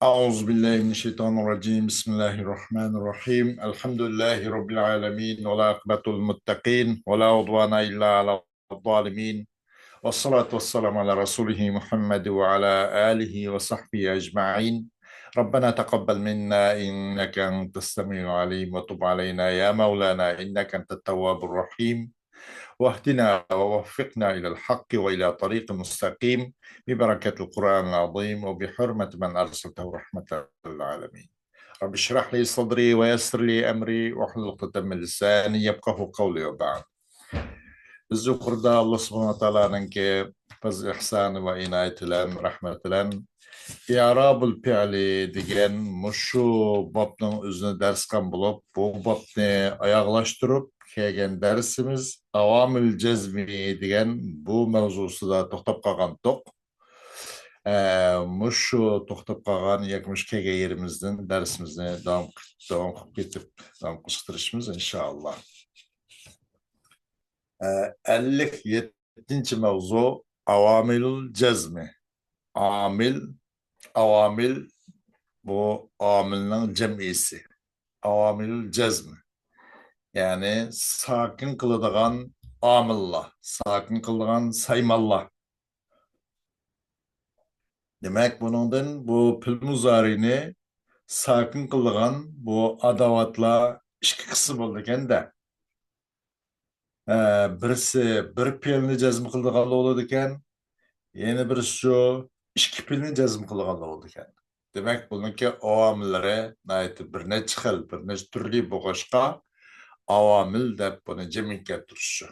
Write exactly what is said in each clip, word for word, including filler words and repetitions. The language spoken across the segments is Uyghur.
أعوذ بالله من الشيطان الرجيم. بسم الله الرحمن الرحيم. الحمد لله رب العالمين، والعاقبة للمتقين، ولا عدوان إلا على الظالمين، والصلاة والسلام على رسوله محمد وعلى آله وصحبه أجمعين. ربنا تقبل منا إنك أنت السميع العليم، وتب علينا يا مولانا إنك أنت التواب الرحيم، واهدنا ووفقنا إلى الحق وإلى طريق مستقيم، ببركة القرآن العظيم وبحرمة من أرسلته رحمة للعالمين. رب اشرح لي صدري ويسر لي أمري واحلل عقدة من لساني يفقهوا قولي وبعد. بىز يۇقىرىدا ئاللا سۇبھانەھۇ ۋە تائالانىڭكى پەزل ئېھسانى ۋە ئىنايىتى بىلەن، رەھمىتى بىلەن ئىئرابۇل پېئلى دېگەن مۇشۇ بابنىڭ ئۆزىنى دەرس قىلغان بولۇپ، بۇ بابنى ئاياغلاشتۇرۇپ كەلگەن دەرسىمىز ئاۋامىل جەزمى دېگەن بۇ مەۋزۇسىدا توختاپ قالغانتۇق. ئە، مۇشۇ توختاپ قالغان ياكى مۇشۇ كەلگەن يېرىمىزدىن دەرسىمىزنى داۋام قىلىپ، داۋام قىلىپ كېتىپ، داۋام قىلىشتۇرۇشىمىز ئىنشائاللا. ئە، ئەللىك يەتتىنچى مەۋزۇ ئاۋامىلۇل جەزمى. ئامىل، ئاۋامىل، بۇ ئامىلنىڭ جەمئىسى. ئاۋامىلۇل جەزمى. يەنى ساكىن قىلىدىغان ئامىللار، ساكىن قىلىدىغان سايمانلار. دېمەك، بۇنىڭدىن بۇ پېئىل مۇزارىنى ساكىن قىلىدىغان بۇ ئاداۋاتلار ئىككى قىسىم بولىدىكەن-دە. ئە، بىرسى بىر پېئىلنى جەزم قىلىدىغانلار بولىدىكەن، يەنە بىرسى شۇ ئىككى پېئىلنى جەزم قىلىدىغانلار بولىدىكەن. دېمەك، بۇنىڭكى ئاۋامىللىرى ناھايىتى بىر نەچچە خىل، بىر نەچچە تۈرلۈك بولغاچقا، ئاۋامىل دەپ بۇنى جەمئىي كەلتۈرۈش شۇ.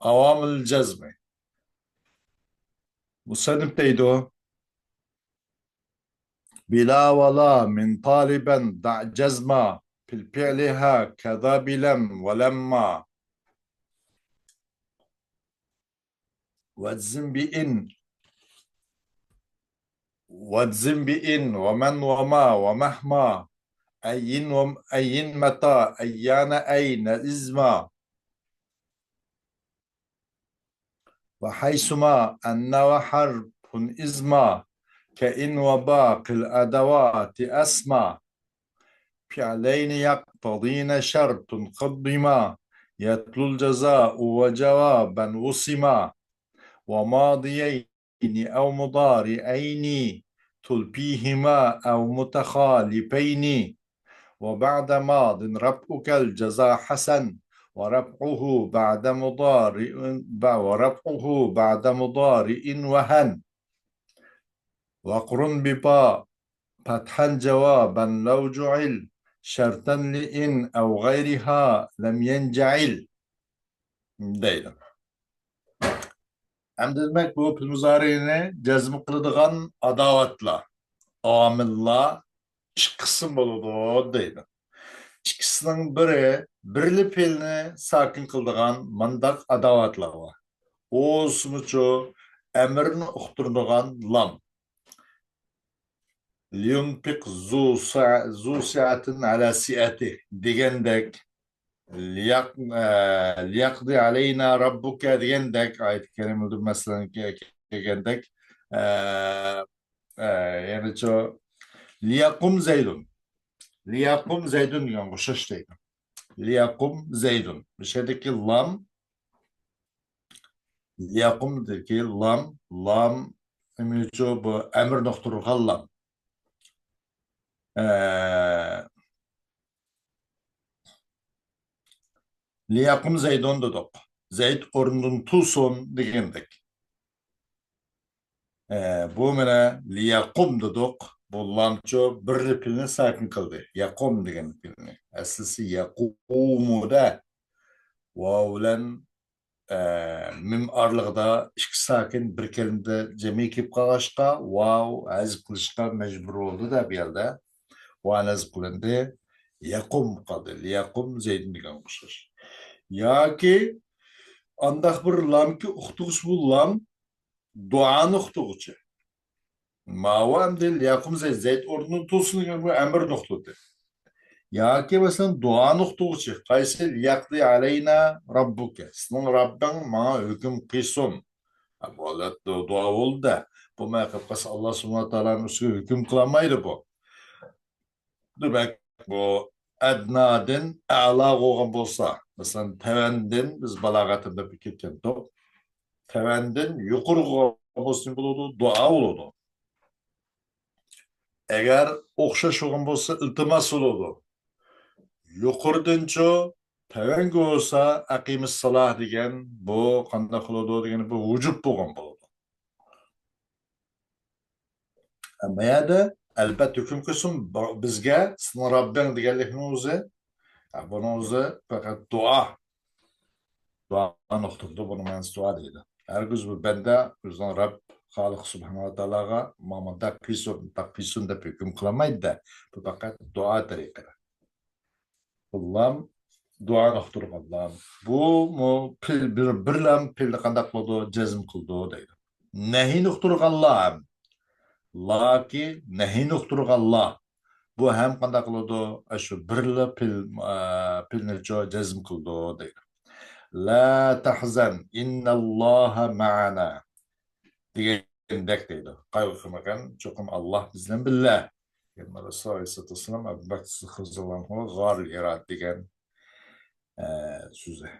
ئاۋامىل جەزمى. مۇسەننىپ دەيدۇ، بلا ولا من طالبا دع جزما في الفعل هكذا بلم ولما. واجزم بإن، واجزم بإن ومن وما ومهما، أين وم-، أين متى أيان أين إذ ما. وحيثما أن وحرف إذ ما، كإن وباقي الأدوات أسما. فعلين يقتضين شرط قدما، يتلو الجزاء وجوابا وسما، وماضيين أو مضارعين تلفيهما أو متخالفين. وبعد ماض رفعك الجزا حسن، ورفعه بعد مضارع، ب-، ورفعه بعد مضارع وهن. واقرن ببا فتحا جوابا لو جعل، شرطا لإن أو غيرها لم ينجعل. دەيدۇ. ئەمدى دېمەك، بۇ پېئىل مۇزارىنى جەزم قىلىدىغان ئاداۋاتلار، ئامىللار ئىككى قىسىم بولىدۇ دەيدۇ. ئىككىسىنىڭ بىرى بىرلا پېئىلنى ساكىن قىلىدىغان مانداق ئاداۋاتلار بار. ئۇ بولسىمۇچۇ ئەمىرنى ئۇقتۇرىدىغان لام. لينفق ذو سع-، ذو سعة على سعته دېگەندەك، ليق-، ئە، ليقض علينا ربك دېگەندەك، ئايەت كەرىمىدە مەسىلەن كە-، كەلگەندەك، ئە، ئە، يەنىچۇ، ليقم زيد. ليقم زيد دېگەنگە ئوخشاش دەيدۇ. ليقم زيد. مۇشۇ يەردىكى لام، ليقمدىكى لام، لام نېمىچۇ بۇ ئەمىر نۇقتىغا لام. ئە، ليقم زيد دېدۇق. زەيد ئورنىدىن تۇرسۇن دېگەندەك. ئە، بۇ مانا ليقم دېدۇق. بۇ لامچۇ بىرلا پېئىلنى ساكىن قىلدى. يقم دېگەن پېئىلنى. ئەسلىسى يقومۇ دە. ۋاۋ بىلەن ئە، مىم ئارىلىقىدا ئىككى ساكىن بىر كەلىمىدە جەمئىي كېلىپ قالغاچقا، ۋاۋ ھەزىپ قىلىشقا مەجبۇر بولدى-دە بۇ يەردە. ۋاۋ ھەزىپ قىلىندى. يەقۇم قالدى. لىيەقۇم زەيدۇن دېگەنگە ئوخشاش. ياكى ئانداق بىر لامكى ئۇقتۇرغۇچى، بۇ لام دۇئانى ئۇقتۇرغۇچى. ماۋۇ ئەمدى لىيەقۇم زەيد، زەيد ئورنىدىن تۇرسۇن دېگەن بۇ ئەمىر نۇقتىسى. ياكى مەسىلەن، دۇئا نۇقتىسى. قايسى؟ لىيەقدى ئەلەينا راببۇكە. سېنىڭ راببىڭ ماڭا ھۆكۈم قىلسۇن. ھە، بۇ ھالەت دۇ-، دۇئا بولدى. بولماي قېلىپ قالسا، ئاللا سۇبھانەھۇ ۋە تائالانىڭ ئۈستىگە ھۆكۈم قىلالمايدۇ بۇ. دېمەك، بۇ ئەدنادىن ئەلا بولغان بولسا، مەسىلەن، تەۋەندىن بىز بالاغەتىن دەپ كەتكەنتۇق. تەۋەندىن يۇقىرى بولغان بولسا نېمە بولىدۇ؟ دۇئا بولىدۇ. ئەگەر ئوخشاش بولغان بولسا، ئىلتىماس بولىدۇ. يۇقىرىدىنچۇ، تەۋەنگە بولسا، ئەقىمىس سالاھ دېگەن، بۇ قانداق بولىدۇ دېگەندە، بۇ ۋۇجۇب بولغان بولىدۇ. ئەمما يەردە، ئەلبەتتە، ھۆكۈم قىلسۇن، بىزگە سېنىڭ رەببىڭ دېگەنلىكنىڭ ئۆزى، بۇنىڭ ئۆزى پەقەت دۇئا. دۇئانى ئۇقتۇرىدۇ، بۇنىڭ مەنىسى دۇئا دەيدۇ. ھەرگىز بىر بەندە ئۆزىنىڭ رەب، خالىق سۇبھانەھۇ ۋە تائالاغا ماڭا مۇنداق قىلسۇن، مۇنداق قىلسۇن دەپ ھۆكۈم قىلالمايدۇ-دە. بۇ پەقەت دۇئا تەرىقىدە. بۇ لام دۇئانى ئۇقتۇرغان لام. بۇمۇ پېئىل، بىر، بىر لام پېئىلنى قانداق قىلىدۇ؟ جەزم قىلىدۇ دەيدۇ. نەھىنى ئۇقتۇرغان لام. لاكى نەھىنى ئۇقتۇرغان لا. بۇ ھەم قانداق قىلىدۇ؟ ئاشۇ بىرلا پېئىل، ئە، پېئىلنىچۇ جەزم قىلىدۇ دەيدۇ. لا تحزن إن الله معنا دېگەندەك دەيدۇ. قايغۇ قىلمىغىن، چوقۇم ئاللا بىز بىلەن بىللە. پەيغەمبەر ئەلەيھىسسالاتۇ ۋەسسالام ئەبۇ بەكىر سىددىق رەزىياللاھۇ ئەنھۇغا غارىل ھىرا دېگەن، ئە، سۆزى.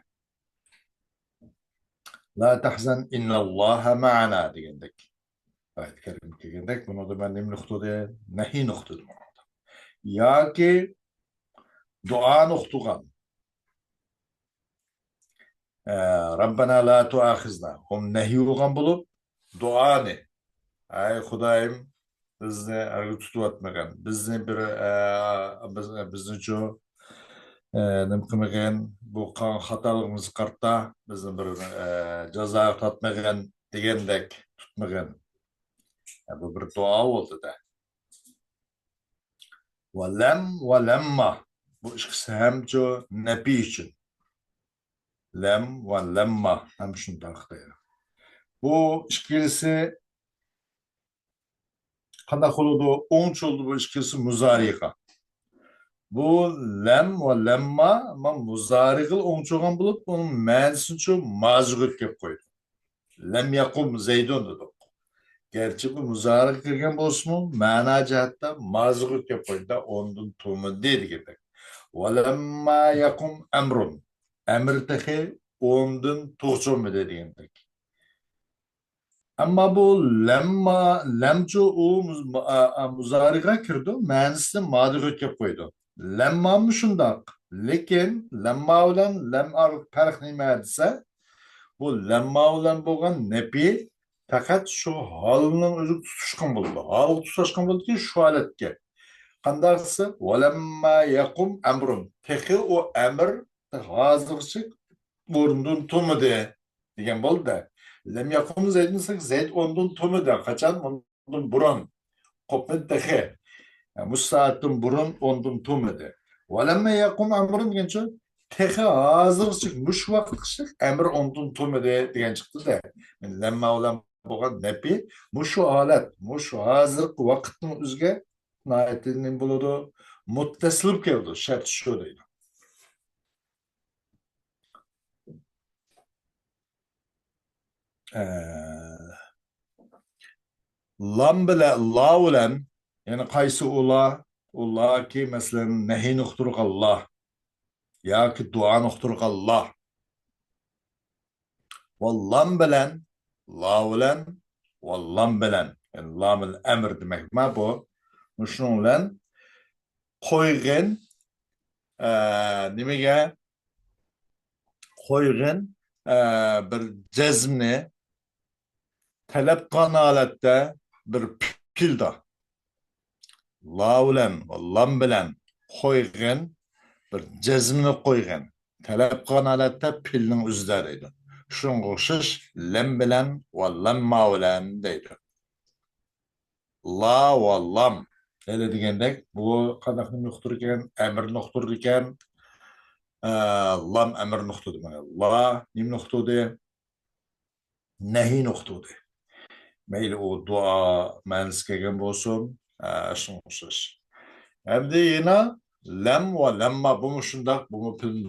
لا تحزن إن الله معنا دېگەندەك. ئايەت كەرىمە كەلگەندەك، بۇنىڭدا مەن نېمىنى ئۇقتۇردۇم؟ نەھىنى ئۇقتۇردۇم. ياكى دۇئانى ئۇقتۇرغان. ئە، رەببەنا لا تۇئاخىزنا. ئۇ نەھى بولغان بولۇپ، دۇئانى. ئەي خۇدايىم، بىزنى ھەرگىز تۇتۇۋەتمىگىن. بىزنى بىر، ئە، بىز، بىزنىچۇ، ئە، نېمە قىلمىغىن، بۇ قىلغان خاتالىقىمىزغا قارىتا بىزنى بىر، ئە، جازاغا تارتمىغىن دېگەندەك تۇتمىغىن. ئە، بۇ بىر دۇئا بولدى-دە. ۋە لەم ۋە لەمما. بۇ ئىككىسى ھەمچۇ نەپى ئۈچۈن. لەم ۋە لەمما ھەم شۇنداق دەيدۇ. بۇ ئىككىلىسى قانداق بولىدۇ؟ ئوڭچۇلدى بۇ ئىككىلىسى مۇزارىغا. بۇ لەم ۋە لەمما، ئەمما مۇزارىغىلا ئوڭچۇغان بولۇپ، ئۇنىڭ مەنىسىنىچۇ مازىغا ئۆتكەپ قويدى. لەم يەقۇم زەيدۇن دېدۇق. گەرچە بۇ مۇزارىغا كىرگەن بولسىمۇ، مەنا جەھەتتە مازىغا ئۆتكەپ قويدى، ئوندىن تۇرمىدى دېگەندەك. ۋەلەمما يەقۇم ئەمرۇن. ئەمر تېخى ئوندىن تۇغچۇرمىدى دېگەندەك. ئەمما بۇ لەمما، لەمچۇ ئۇ مۇز-، ئا، ئا، مۇزارىغا كىرىدۇ، مەنىسى مادىغا ئۆتكەپ قويىدۇ. لەممامۇ شۇنداق. لېكىن لەمما بىلەن لەم ئارىلىق پەرق نېمە دېسە، بۇ لەمما بىلەن بولغان نەپى پەقەت شۇ ھالنىڭ ئۆزىگە تۇتاشقان بولىدۇ. ھالغا تۇتاشقان بولىدۇكى شۇ ھالەتكە. قانداق دېسە، ۋەلەمما يەقۇم ئەمرۇن. تېخى ئۇ ئەمىر ھازىرغىچە ئورنىدىن تۇرمىدى دېگەن بولدى. لەم يەقۇم زەيدۇن دېسەك، زەيد ئورنىدىن تۇرمىدى. قاچان؟ ئۇندىن بۇرۇن. قوپمىدى تېخى. يا، مۇشۇ سائەتتىن بۇرۇن ئورنىدىن تۇرمىدى. ۋەلەمما يەقۇم ئەمرۇن دېگەنچە، تېخى ھازىرغىچە مۇشۇ ۋاقىتقىچە ئەمىر ئورنىدىن تۇرمىدى دېگەن چىقتى-دە. لەمما بىلەن بولغان نەپى مۇشۇ ھالەت، مۇشۇ ھازىرقى ۋاقىتنىڭ ئۆزىگە ناھايىتى نېمە بولىدۇ؟ مۇتتەسىل كېلىدۇ، شەرتى شۇ دەيدۇ. ئە، لام بىلەن، لا بىلەن، يەنى قايسى ئۇلا؟ ئۇلاكى، مەسىلەن، نەھىنى ئۇقتۇرغان لا ياكى دۇئانى ئۇقتۇرغان لا. ۋە لام بىلەن، لا بىلەن، ۋە لام بىلەن. يەنى لامىل ئەمر دېمەكما بۇ. مۇشۇنىڭ بىلەن قويغىن، ئە، نېمىگە؟ قويغىن، ئە، بىر جەزمنى تەلەپ قىلغان ھالەتتە بىر پېئىلدا. لا بىلەن، لام بىلەن قويغىن، بىر جەزمنى قويغىن. تەلەپ قىلغان ھالەتتە پېئىلنىڭ ئۆزىدە دەيدۇ. شۇنىڭغا ئوخشاش لەم بىلەن ۋە لەمما بىلەن دەيدۇ. لا ۋە لام. ھېلى دېگەندەك، بۇ قانداق نېمىنى ئۇقتۇرىدىكەن؟ ئەمىرنى ئۇقتۇرىدىكەن. ئە، لام ئەمىرنى ئۇقتۇردى. مانا لا نېمىنى ئۇقتۇردى؟ نەھىنى ئۇقتۇردى. مەيلى ئۇ دۇئا مەنىسى كەلگەن بولسۇن، ئە، شۇنىڭغا ئوخشاش. ئەمدى يەنە لەم ۋە لەمما، بۇمۇ شۇنداق، بۇمۇ پېئىل،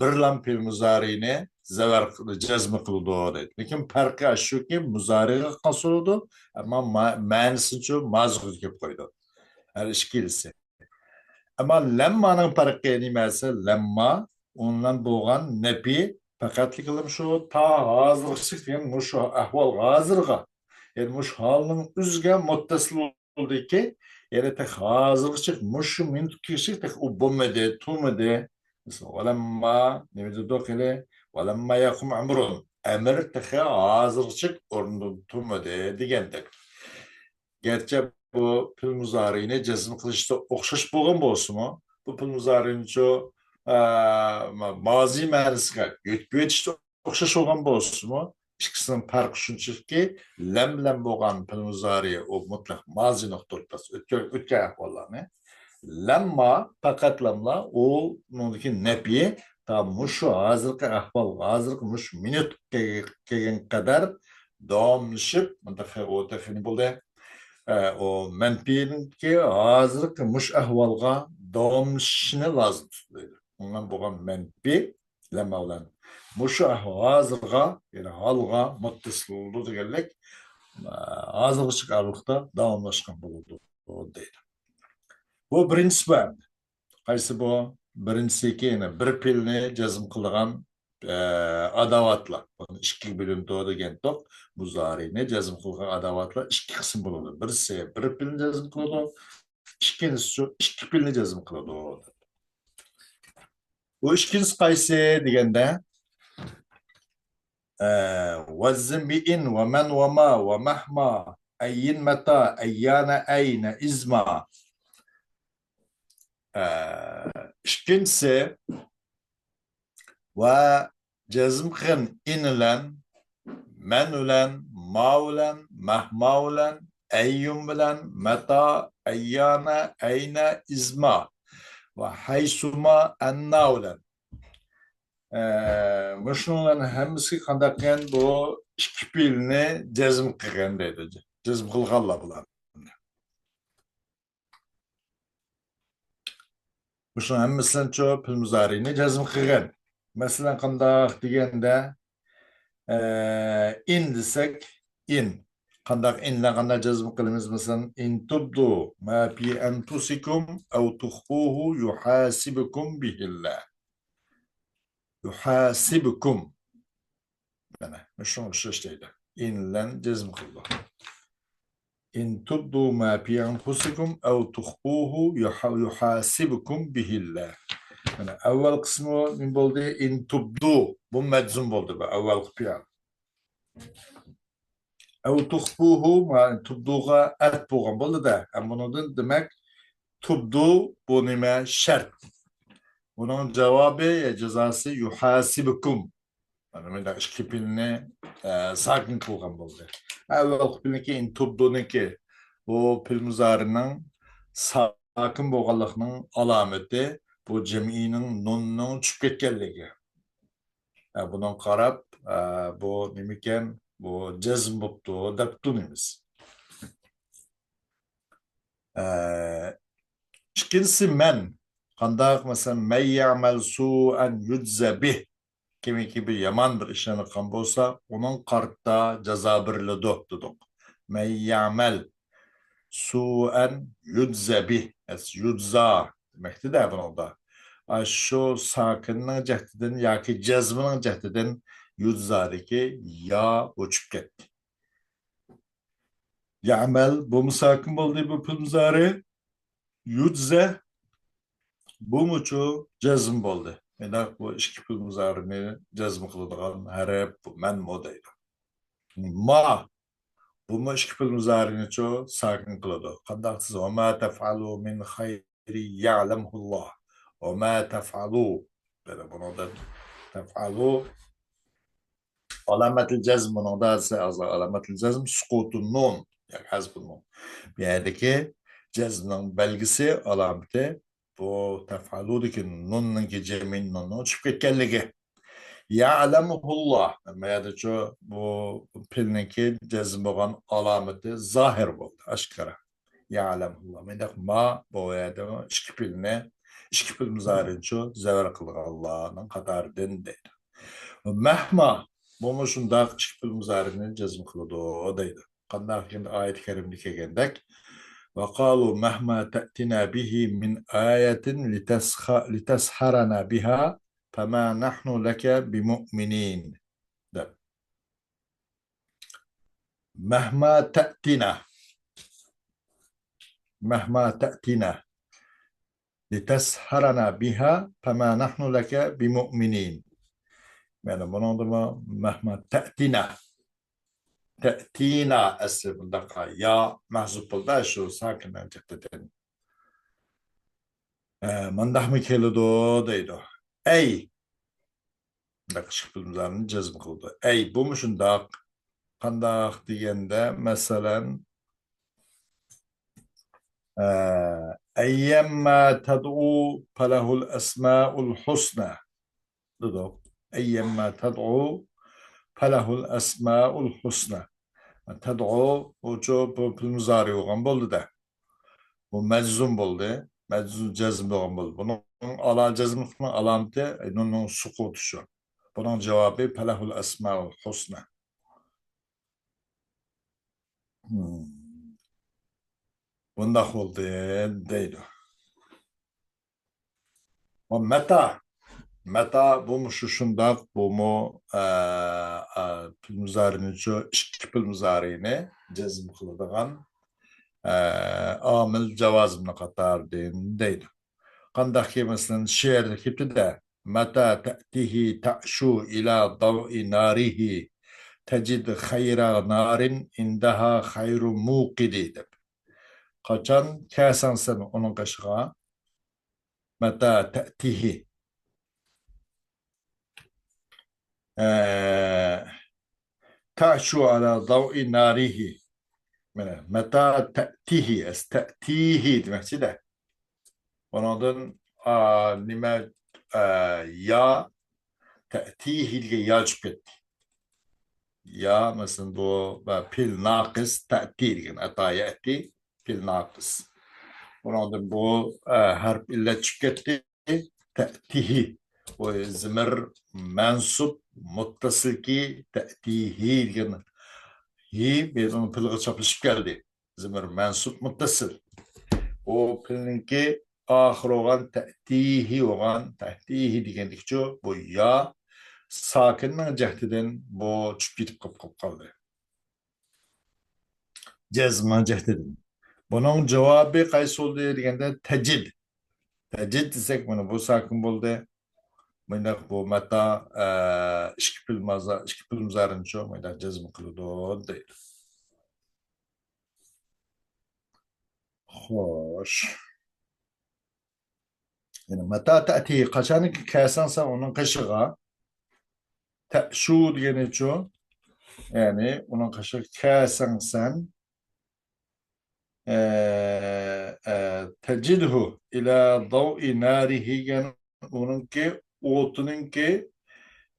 بىر لام پېئىل مۇزارىنى زەۋەر، جەزم قىلىدۇ دەيدۇ. لېكىن پەرقى شۇكى، مۇزارىغا قىلسا بولىدۇ، ئەمما ما-، مەنىسىچۇ مازىغا كېلىپ قويىدۇ. ھەر ئىككىلىسى. ئەمما لەممانىڭ پەرقى نېمە دېسە، لەمما ئۇنىڭ بىلەن بولغان نەپى پەقەتلىكلا شۇ تا ھازىرغىچە دېگەن مۇشۇ ئەھۋال ھازىرغا، يەنى مۇشۇ ھالنىڭ ئۆزىگە مۇتتەسىل بولدىكى، يەنى تېخى ھازىرغىچە مۇشۇ مىنۇتقىچە تېخى ئۇ بولمىدى، تۇرمىدى. مىسال، ۋەلەمما نېمە دېدۇق ھېلى؟ ۋەلەمما يەقۇم ئەمرۇن. ئەمىر تېخى ھازىرغىچە ئورنىدىن تۇرمىدى دېگەندەك. گەرچە بۇ پېئىل مۇزارىئنى جەزم قىلىشتا ئوخشاش بولغان بولسىمۇ، بۇ پېئىل مۇزارىئنىچۇ، ئە، مازى مەنىسىگە يۆتكىۋېتىشتا ئوخشاش بولغان بولسىمۇ، ئىككىسىنىڭ پەرقى شۇنچىلىككى، لەم بىلەن بولغان پېئىل مۇزارىئ ئۇ مۇتلەق مازى نۇقتىلىق ئۆتكەن، ئۆتكەن ئەھۋاللارنى. لەمما، پەقەت لەملا، ئۇنىڭدىكى نەپى تا مۇشۇ ھازىرقى ئەھۋال، ھازىرقى مۇشۇ مىنۇت كەلگەنگە قەدەر داۋاملىشىپ، مۇنداق ئۇ تېخى نېمە بولدى؟ ئە، ئۇ مەنپىينىڭكى ھازىرقى مۇشۇ ئەھۋالغا داۋاملىشىشىنى لازىم تۇتىدۇ. ئۇنىڭ بولغان مەنپى لەمما بىلەن مۇشۇ ھازىرغا، يەنى ھالغا مۇتتەسىل بولىدۇ دېگەنلىك، ئە، ھازىرغىچە ئارىلىقتا داۋاملاشقان بولىدۇ دەيدۇ. بۇ بىرىنچىسى بار. قايسى بۇ؟ بىرىنچىسىكى، يەنى بىر پېئىلنى جەزم قىلىدىغان، ئە، ئاداۋاتلار. بۇنى ئىككىگە بۆلۈنىدۇ دېگەنتۇق. مۇزارىئنى جەزم قىلغان ئاداۋاتلار ئىككى قىسىم بولىدۇ. بىرسى بىر پېئىلنى جەزم قىلىدۇ، ئىككىنچىسى شۇ ئىككى پېئىلنى جەزم قىلىدۇ. بۇ ئىككىنچىسى قايسى دېگەندە، ئە، ۋەززىن بىئىن ۋە مەن ۋە ما ۋە مەھما، ئەييىن مەتا، ئەييانە، ئەينە، ئىزما. ئە، ئىككىنچىسى ۋە جەزم قىلغان ئىن بىلەن، مەن بىلەن، ما بىلەن، مەھما بىلەن، ئەييۇن بىلەن، مەتا، ئەييانە، ئەينە، ئىزما ۋە ھەيسۇما، ئەننا بىلەن. ئە، مۇشۇنىڭلارنىڭ ھەممىسى قانداق دېگەن؟ بۇ ئىككى پېئىلنى جەزم قىلغان دەيدۇ. جەزم قىلغانلار بۇلار. مۇشۇنىڭ ھەممىسىنىچۇ پېئىل مۇزارىئنى جەزم قىلغان. مەسىلەن، قانداق دېگەندە، ئە، ئىن دېسەك، ئىن. قانداق ئىن بىلەن قانداق جەزم قىلىمىز؟ مەسىلەن، ئىن تۇبدۇ ما في أنفسكم أو تخفوه يحاسبكم به الله. يحاسبكم. مانا، مۇشۇنىڭغا ئوخشاش دەيدۇ. ئىن بىلەن جەزم قىلىدۇ. إن تبدوا ما في أنفسكم أو تخفوه يح-، يحاسبكم به الله. مانا، ئەۋۋەل قىسمى نېمە بولدى؟ إن تبدوا. بۇ مەجزۇم بولدى، بۇ ئەۋۋەلقى پېئىل. أو تخفوه، ما، تۇبدۇغا ئەتىپ بولغان بولدى-دە. ھەم بۇنىڭدىن دېمەك، تۇبدۇ بۇ نېمە؟ شەرت. بۇنىڭ جاۋابى، يا جازاسى، يحاسبكم. مانا مۇنداق ئىككى پېئىلنى، ئە، ساكىن قىلغان بولدى. ئەۋۋەلقى پېئىلنىڭكى ئىن تۇبدۇنىڭكى بۇ پېئىل مۇزارىنىڭ ساكىن بولغانلىقىنىڭ ئالامىتى بۇ جەمئىينىڭ نۇننىڭ چۈشۈپ كەتكەنلىكى. ئە، بۇنىڭغا قاراپ، ئە، بۇ نېمىكەن؟ بۇ جەزم بوپتۇ دەپ تونۇيمىز. ئە، ئىككىنچىسى مەن. قانداق؟ مەسىلەن، مەن يەمەل سۇئەن يۇجزە بىھ. كىمكى بىر يامان بىر ئىشلارنى قىلغان بولسا، ئۇنىڭغا قارىتا جازا بېرىلىدۇ دېدۇق. مەن يەمەل سۇئەن يۇجزە بىھ. يۇجزا دېمەكتە-دە بۇنىڭدا. ئاشۇ ساكىننىڭ جەھىتىدىن ياكى جەزمىنىڭ جەھىتىدىن يۇجزادىكى يا ئۆچۈپ كەتتى. يەمەل، بۇمۇ ساكىن بولدى، بۇ پېئىل مۇزارى. يۇجزە، بۇمۇچۇ جەزم بولدى. مەنداق بۇ ئىككى پېئىل مۇزارىنى جەزم قىلىدىغان ھەرپ مەنمۇ دەيدۇ. ما، بۇمۇ ئىككى پېئىل مۇزارىنىچۇ ساكىن قىلىدۇ. قانداق دېسە، وما تفعلوا من خير يعلمه الله. وما تفعلوا. يەنى بۇنىڭدا تەفئەلۇ ئالامەتىل جەزم، بۇنىڭدا دېسە، ئالامەتىل جەزم سۇقۇتۇن نۇن، ياكى ھەزفۇن نۇن. بۇ يەردىكى جەزمنىڭ بەلگىسى، ئالامىتى بۇ تەفئەلۇدىكى نۇننىڭكى جەمئىي نۇننىڭ چۈشۈپ كەتكەنلىكى. يەلەمۇھۇللا. بۇ يەردىچۇ بۇ پېئىلنىڭكى جەزم بولغان ئالامىتى زاھىر بولدى، ئاشكارا. يەلەمۇللا. مۇنداق ما بۇ يەردە ئىككى پېئىلنى، ئىككى پېئىل مۇزارىنچۇ زەۋەر قىلغانلارنىڭ قاتارىدىن دەيدۇ. مەھما، بۇمۇ شۇنداق ئىككى پېئىل مۇزارىنى جەزم قىلىدۇ دەيدۇ. قانداق دېگەندە ئايەت كەرىمدە كەلگەندەك، وقالوا مهما تأتنا به من آية لتسخ-، لتسحرنا بها فما نحن لك بمؤمنين دەپ. مهما تأتنا، مهما تأتنا لتسحرنا بها فما نحن لك بمؤمنين. مانا بۇنىڭدىمۇ مهما تأتنا. تەتىنا ئەسلى بۇنداق يا مەھزۇپ بولدى، شۇ ساكىننىڭ جىقتىدىن. ئە، مۇنداقمۇ كېلىدۇ دەيدۇ. ئەي. مۇنداق ئىككى پېئىل مۇزارىنى جەزم قىلىدۇ. ئەي، بۇمۇ شۇنداق. قانداق دېگەندە، مەسىلەن، ئە، أيا ما تدعو فله الأسماء الحسنى دېدۇق. أيا ما تدعو فله الأسماء الحسنى. تەدئۇ، بۇچۇ، بۇ پېئىل مۇزارى بولغان بولدى-دە. بۇ مەجزۇم بولدى. مەجزۇم جەزم بولغان بولدى. بۇنىڭ ئالا جەزملىقنىڭ ئالامىتى نۇننىڭ سۇقۇتى شۇ. بۇنىڭ جاۋابى فله الأسماء الحسنى. مم. بۇنداق بولدى دەيدۇ. ۋە مەتا. مەتا بۇمۇ شۇ شۇنداق، بۇمۇ، ئە، ئە، پېئىل مۇزارىنى شۇ ئىككى پېئىل مۇزارىنى جەزم قىلىدىغان، ئە، ئامىل جاۋازىمنىڭ قاتارىدىن دەيدۇ. قانداقكى، مەسىلەن، شېئىردا كېتىدۇ-دە، مەتا تەتىھى تەشۇ ئىلا دەۋئى نارىھى تەجىد خەيرا نارىن ئىندەھا خەيرۇ مۇقىدى دەپ. قاچان كەلسەڭ سەن ئۇنىڭ قېشىغا، مەتا تەتىھى. ئە، تەشۇ ئالا دەۋئى نارىھى. مانا، مەتا تەتىھى، ئەس-، تەتىھى دېمەكچى-دە. ئۇنىڭدىن، ئا، نېمە، ئە، يا، تەتىھى دېگەن يا چۈشۈپ كەتتى. يا، مەسىلەن، بۇ، بە-، پېئىل ناقىس، تەتى دېگەن، ئەتا يەتى، پېئىل ناقىس. بۇنىڭدىن بۇ، ئە، ھەرپ ئىللەت چۈشۈپ كەتتى. تەتىھى. بۇ زىمىر مەنسۇب مۇتتەسىلكى تەتىھى دېگەن ھى بىردىن پېئىلغا چاپلىشىپ كەلدى. زىمىر مەنسۇب مۇتتەسىل. ئۇ پېئىلنىڭكى ئاخىرى بولغان تەتىھى بولغان، تەتىھى دېگەندىكىچۇ، بۇ يا ساكىننىڭ جەھىتىدىن بۇ چۈشۈپ كېتىپ قاپ-، قاپ قالدى. جەزمنىڭ جەھىتىدىن. بۇنىڭ جاۋابى قايسى بولدى دېگەندە، تەجىد. تەجىد دېسەك، مانا بۇ ساكىن بولدى. مۇنداق بۇ مەتا، ئە، ئىككى پېئىل مازا-، ئىككى پېئىل مۇزارىنىچۇ، مۇنداق جەزم قىلىدۇ دەيدۇ. خوش. يەنى مەتا تەتى، قاچانكى كەلسەڭ سەن ئۇنىڭ قېشىغا. تەشۇ دېگىنىچۇ؟ يەنى ئۇنىڭ قېشىغا كەلسەڭ سەن، ئە، ئە، تەجىدھۇ ئىلا دەۋئى نارىھى، يەنى ئۇنىڭكى ئوتىنىڭكى،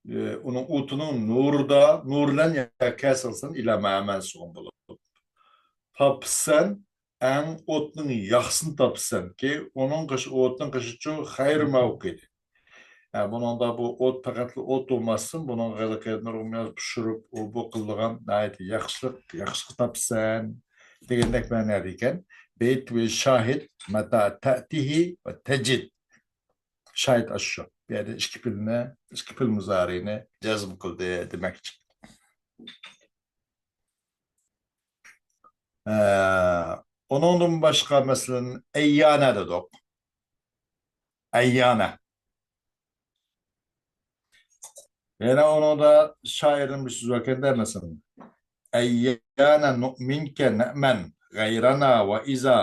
ئە، ئۇنىڭ ئوتىنىڭ نۇرىدا، نۇر بىلەن يا كەلسەڭ سەن ئىلا مەنسۇبۇن بولۇپ. تاپىسەن، ئەڭ ئوتنىڭ ياخشىسىنى تاپىسەنكى، ئۇنىڭ قېشى، ئوتنىڭ قېشىچۇ خەير مەۋقىدى. ھە، بۇنىڭدا بۇ ئوت پەقەتلا ئوت بولماستىن، بۇنىڭغا ھېلىقى نۇرغۇن نەرسە پىشۇرۇپ، ئۇ بۇ قىلىدىغان ناھايىتى ياخشىلىق، ياخشىلىق تاپىسەن دېگەندەك مەنىدە ئىكەن. بەيت ۋە شاھىد مەتا تەتىھى ۋە تەجىد. شاھىت ئاشۇ. بۇ يەردە ئىككى پېئىلنى، ئىككى پېئىل مۇزارىنى جەزم قىلدى دېمەكچى. ئە، ئۇنىڭدىن باشقا، مەسىلەن، ئەييانە دېدۇق. ئەييانە. يەنە ئۇنىڭدا شائىرنىڭ بىر سۆزى باركەندە، مەسىلەن، ئەييانە نۇئمىنكە نەئمەن غەيرانا ۋە ئىزا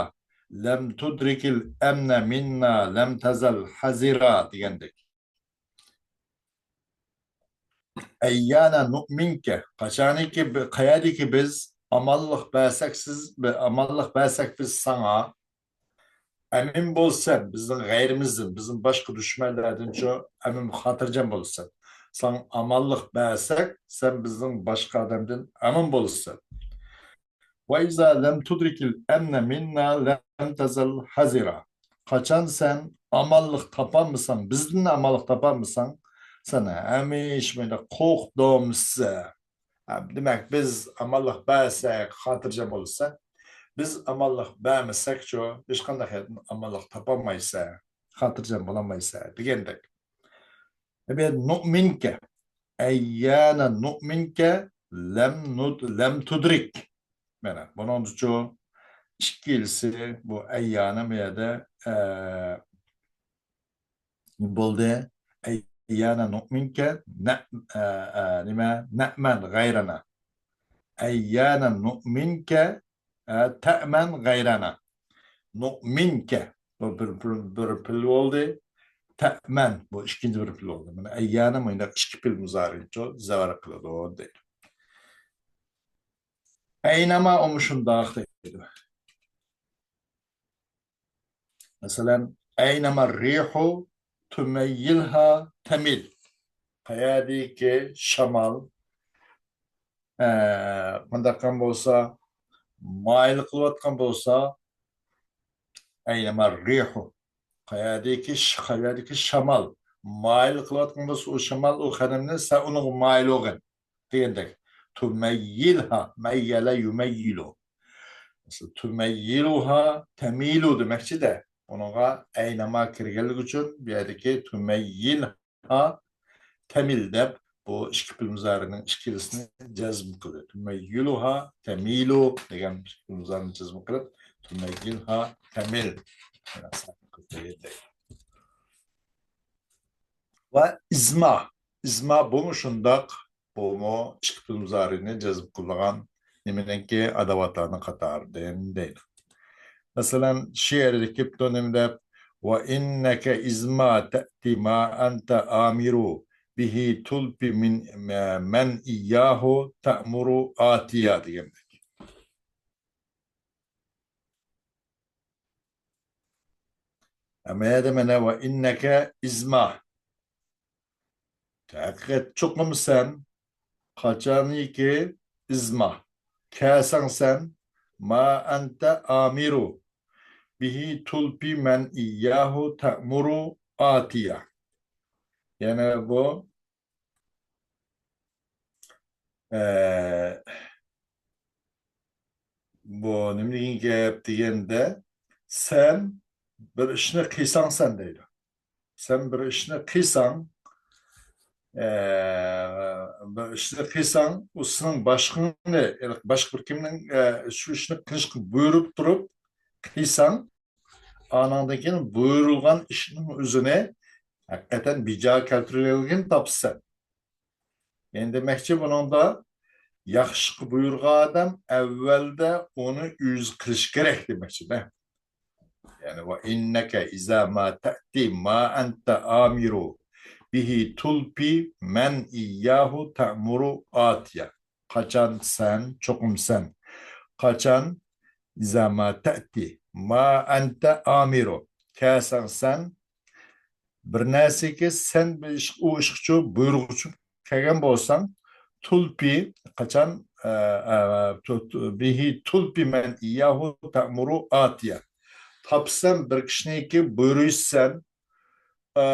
لەم تۇدرىكىل ئەمنە مىننا لەم تەزەل ھەزىرا دېگەندەك. ئەييانە نۇئمىنكە، قاچانكى بى-، قەيەردىكى بىز ئامانلىق بەرسەك سىز، بى-، ئامانلىق بەرسەك بىز ساڭا، ئەمىن بولسەن، بىزنىڭ غەيرىمىزدىن، بىزنىڭ باشقا دۈشمەنلەردىنچۇ ئەمىن خاتىرجەم بولىسەن. ساڭا ئامانلىق بەرسەك، سەن بىزنىڭ باشقا ئادەمدىن ئەمىن بولىسەن. ۋە ئىزا لەم تۇدرىكىل ئەمنە مىننا لەم تەزەل ھەزىرا. قاچان سەن ئامانلىق تاپالمىساڭ، بىزدىن ئامانلىق تاپالمىساڭ، سەن ھەمىشە مۇنداق قورقۇپ داۋاملىشىسەن. ھە، دېمەك، بىز ئامانلىق بەرسەك، خاتىرجەم بولىسەن. بىز ئامانلىق بەرمىسەكچۇ، ھېچقانداق يەردىن ئامانلىق تاپالمايسەن، خاتىرجەم بولالمايسەن دېگەندەك. بۇ يەردە نۇئمىنكە، ئەييانە نۇئمىنكە، لەم nud-، لەم تۇدرىك. مانا بۇنىڭدىچۇ ئىككىلىسى بۇ ئەييانە بۇ يەردە، ئە، بولدى. ئەييانە نۇئمىنكە، نە-، ئە، ئە، نېمە؟ نەئمەن غەيرەنە. ئەييانە نۇئمىنكە، ئە، تەئمەن غەيرەنە. نۇئمىنكە. بۇ بىر، بىر، بىر پېئىل بولدى. تەئمەن. بۇ ئىككىنچى بىر پېئىل بولدى. مانا ئەييانە مۇنداق ئىككى پېئىل مۇزارىنچۇ زەۋەر قىلىدۇ دەيدۇ. ئەينەما ئۇمۇ شۇنداق دەيدۇ. مەسىلەن، ئەينەما رىھۇ تۇمەييىلھا تەمىل. قەيەردىكى شامال، ئە، مۇنداق قىلغان بولسا، مايىل قىلىۋاتقان بولسا، ئەينەما رىھۇ. قەيەردىكى ش-، قەيەردىكى شامال مايىل قىلىۋاتقان بولسا، ئۇ شامال، ئۇ قەدەمدە سەن ئۇنىڭغا مايىل بولغىن دېگەندەك. تۇمەييىلھا، مەييەلە يۇمەييىلۇ. مەسىلەن، تۇمەييىلۇھا تەمىلۇ دېمەكچىدە. ئۇنىڭغا ئەينەما كىرگەنلىكى ئۈچۈن بۇ يەردىكى تۇمەييىلھا تەمىل دەپ، بۇ ئىككى پېئىل مۇزارىنىڭ ئىككىلىسىنى جەزم قىلدى. تۇمەييىلۇھا تەمىلۇ دېگەن ئىككى پېئىل مۇزارىنى جەزم قىلىپ، تۇمەييىلھا تەمىل. ۋە ئىزما. ئىزما بۇمۇ شۇنداق. بۇمۇ ئىككى پېئىل مۇزارىنى جەزم قىلىدىغان نېمىنىڭكى ئاداۋاتلارنىڭ قاتارىدىن دەيدۇ. مەسىلەن، شېئىردا كېلىپتۇ نېمە دەپ، «ۋە ئىننەكە ئىزما تەئتى ما ئەنتە ئامىرۇ بىھى تۇلپى مىن، مەن ئىيياھۇ تەئمۇرۇ ئاتىيا» دېگەندەك. ئەمما يەردە مانا «ۋە ئىننەكە ئىزما». ھەقىقەت چوقۇم سەن، قاچانكى ئىزما، كەلسەڭ سەن، ما ئەنتە ئامىرۇ بىھى تۇلپى مەن ئىيياھۇ تەئمۇرۇ ئاتىيا. يەنە بۇ، ئە، بۇ نېمە دېگەن گەپ دېگەندە، سەن بىر ئىشنى قىلساڭ سەن دەيدۇ. سەن بىر ئىشنى قىلساڭ، ئە، بىر ئىشنى قىلساڭ، ئۇ سېنىڭ باشقىڭنى، يەنى باشقا بىر كىمنىڭ، ئە، شۇ ئىشنى قىلىشقا بۇيرۇپ تۇرۇپ قىلساڭ، ئانىڭدىن كېيىن بۇيرۇلغان ئىشنىڭ ئۆزىنى ھەقىقەتەن بىجا كەلتۈرگەنلىكىنى تاپىسەن. يەنى دېمەكچى، بۇنىڭدا ياخشىلىققا بۇيرۇغان ئادەم ئەۋۋەلدە ئۇنى ئۆزى قىلىشى كېرەك دېمەكچىدە. يەنى، «ۋە ئىننەكە ئىزا ما تەئتى ما ئەنتە ئامىرۇ بىھى تۇلپى مەن ئىيياھۇ تەئمۇرۇ ئاتىيا». قاچان سەن، چوقۇم سەن. قاچان، ئىزا ما تەئتى ما ئەنتە ئامىرۇ. كەلسەڭ سەن، بىر نەرسىگە سەن بىر ئىش، ئۇ ئىشقىچۇ بۇيرۇغۇچۇ كەلگەن بولساڭ، تۇلپى، قاچان، ئە، ئە، تۇ-، تۇ-، بىھى تۇلپى مەن ئىيياھۇ تەئمۇرۇ ئاتىيا. تاپسام بىر كىشىنىڭكى بۇيرۇشسەن، ئە،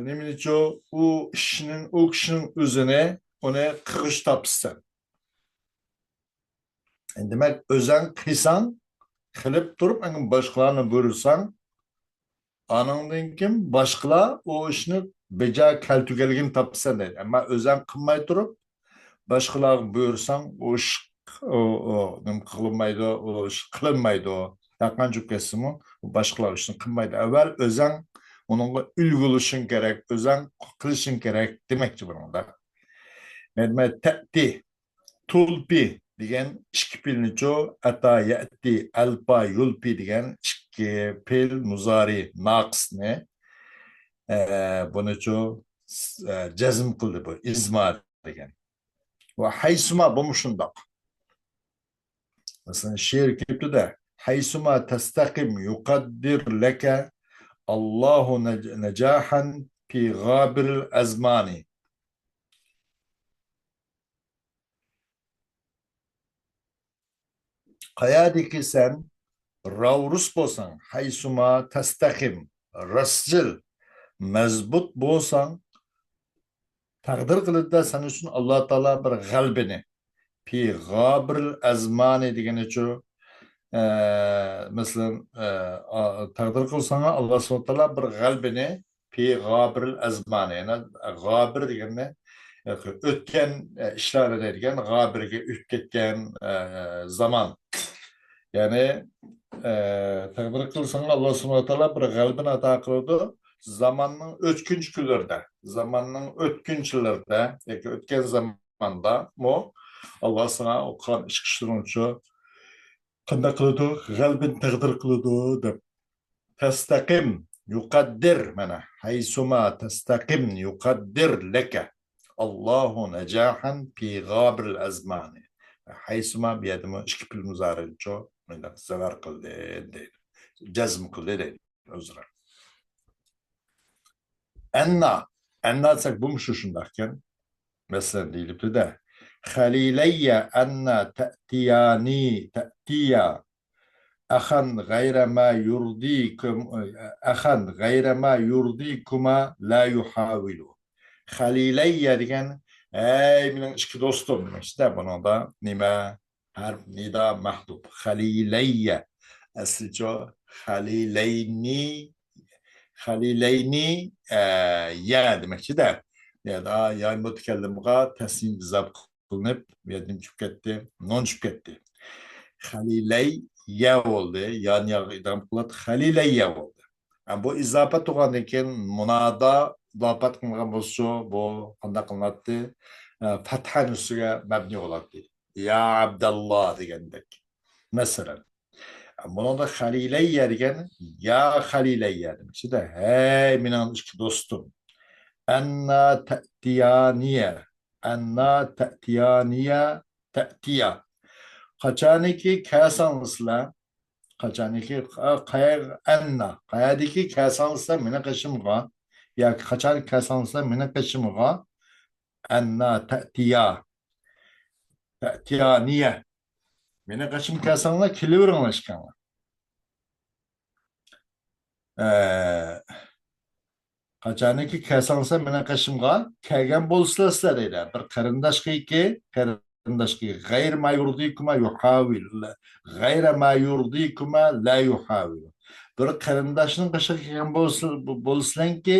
نېمىنىچۇ، ئۇ ئىشنىڭ، ئۇ كىشىنىڭ ئۆزىنى، ئۇنى قىلغۇچ تاپىسەن. دېمەك، ئۆزەڭ قىلساڭ، قىلىپ تۇرۇپ، ئەگەر باشقىلارنى بۇيرۇساڭ، ئانىڭدىن كېيىن باشقىلار ئۇ ئىشنى بېجا كەلتۈرگەنلىكىنى تاپىسەن دەيدۇ. ئەمما ئۆزەڭ قىلماي تۇرۇپ، باشقىلارغا بۇيرۇساڭ، ئۇ ئىش، ئۇ، ئۇ، نېمە قىلىنمايدۇ، ئۇ ئىش قىلىنمايدۇ. ھەرقانچە بولۇپ كەتسىمۇ، ئۇ باشقىلار ئىشنى قىلمايدۇ. ئەۋۋەل ئۆزەڭ ئۇنىڭغا ئۈلگە بولۇشۇڭ كېرەك، ئۆزەڭ قىلىشىڭ كېرەك دېمەكچى بۇنىڭدا. مەن، مەن تەتتى. تۇلپى دېگەن ئىككى پېئىلنىچۇ، ئەتا يەتتى، ئەلپا يۇلپى دېگەن ئىككى پېئىل مۇزارى ناقىسنى، ئە، بۇنىچۇ، ئە، جەزم قىلدى بۇ، ئىزما دېگەن. ۋە ھەيسۇما بۇمۇ شۇنداق. مەسىلەن، شېئىر كېلىپتۇ-دە، ھەيسۇما تەستەقىم يۇقەددىر لەكە ئاللاھۇ نەج-، نەجاھەن پى غابىرىل ئەزمانى. قەيەردىكى سەن راۋرۇس بولساڭ، ھەيسۇما تەستەقىم، راستچىل، مەزبۇت بولساڭ، تەقدىر قىلىدۇ-دە سەن ئۈچۈن ئاللا تائالا بىر غەلىبىنى. پى غابىرىل ئەزمانى دېگىنىچۇ؟ ئە، مەسىلەن، ئە، ئا، تەقدىر قىلساڭا ئاللا سۇبھانەھۇ ۋە تائالا بىر غەلىبىنى پى غابىرىل ئەزمانى، يەنى غابىر دېگەننى، ئە، ئۆتكەن، ئە، ئىشلارنى دەيدىكەن، غابىرگە ئۆتۈپ كەتكەن، ئە، زامان. يەنى، ئە، تەقدىر قىلساڭا ئاللا سۇبھانەھۇ ۋە تائالا بىر غەلىبىنى ئاتا قىلىدۇ. زاماننىڭ ئۆتكۈنچى كۈنلىرىدە، زاماننىڭ ئۆتكۈنچىلىرىدە ياكى ئۆتكەن زاماندا مۇ ئاللا ساڭا ئوقۇغان ئىش ئىشلىرىڭچۇ قانداق قىلىدۇ؟ غەلىبىنى تەقدىر قىلىدۇ دەپ. تەستەقىم يۇقەددىر، مانا، ھەيسۇما تەستەقىم يۇقەددىر لەكە ئاللاھۇ نەجاھەن پى غابىرىل ئەزمانى. ھەيسۇما بۇ يەردىمۇ ئىككى پېئىل مۇزارىئچۇ مۇنداق زەۋەر قىلدى دەيدۇ. جەزم قىلدى دەيدۇ ئۆزرە. ئەننا. ئەننا دېسەك، بۇمۇ شۇ شۇنداقكەن. مەسىلەن، دېيىلىپتۇ-دە. خەلىلەييە ئەننا تەتىيانى، تەتىيا. ئەخەن غەيرە مە يۇردىكۇم، ئەخەن غەيرە مە يۇردىكۇما لا يۇھاۋىلۇ. خەلىلەييە دېگەن، ھەي، مېنىڭ ئىككى دوستۇم دېمەكچىدە. بۇنىڭدا نېمە؟ ھەرپ نىدا مەھدۇپ. خەلىلەييە. ئەسلىچۇ؟ خەلىلەينى. خەلىلەينى، ئە، يە دېمەكچىدە. يەنى ياي مۇتەكەللىمغا تەسنىم ئىزاپە قىلىنىپ، يەدىن چۈشۈپ كەتتى، نۇن چۈشۈپ كەتتى. خەلىلەي يە بولدى. يانى ياغا ئىدغام قىلىۋاتتى. خەلىلەي يە بولدى. ھە، بۇ ئىزاپەت بولغاندىن كېيىن مۇنادا ئىزاپەت قىلىنغان بولسىچۇ، بۇ قانداق قىلىناتتى؟ ئە، پەتھەنىڭ ئۈستىگە مەبنى بولاتتى. يا ئابداللا دېگەندەك. مەسىلەن، بۇنىڭدا خەلىلەييە دېگەن، يا خەلىلەييە دېمەكچىدە، ھەي، مېنىڭ ئىككى دوستۇم. ئەننا تەتىيانىيە، ئەننا تەتىيانىيە، تەتىيا. قاچانكى كەلسەڭلار سىلەر، قاچانكى، قا-، قايا-، ئەننا، قايادىكى كەلسەڭلار سىلەر مېنىڭ قېشىمغا، ياكى قاچان كەلسەڭلار سىلەر مېنىڭ قېشىمغا، ئەننا تەتىيا، تەتىيانىيە. مېنىڭ قېشىمغا كەلسەڭلار، كېلىۋېرىڭلار ئىككىڭلار. ئە، قاچانكى كەلسەڭلار مېنىڭ قېشىمغا، كەلگەن بولسىلا سىلەر دەيدۇ. بىر قېرىنداشقىكى، قېرىنداشقى غەير ما يۇردىكۇما يۇھاۋىل. غەيرە ما يۇردىكۇما لا يۇھاۋىل. بىر قېرىنداشنىڭ قېشىغا كەلگەن بولسا، بولسىلەنكى،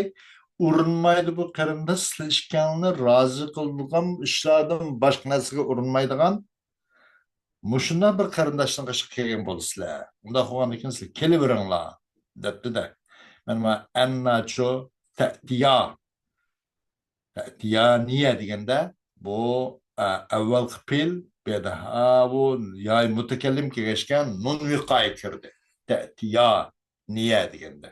ئۇرۇنمايدۇ بۇ قېرىنداش سىلەر ئىككىڭلارنى رازى قىلىدىغان ئىشلاردىن باشقا نەرسىگە ئۇرۇنمايدىغان. مۇشۇنداق بىر قېرىنداشنىڭ قېشىغا كەلگەن بولىسىلەر. ئۇنداق بولغاندىن كېيىن سىلەر كېلىۋېرىڭلار، دەپتۇ-دە. مانا مانا ئەنناچۇ تەتىيا. تەتىيانىيە دېگەندە بۇ، ئە، ئەۋۋەلقى پېئىل، بۇ يەردە، ھا، بۇ ياي مۇتەكەللىم كىرگەچكە نۇن ۋىقايە كىردى. تەتىيانىيە دېگەندە.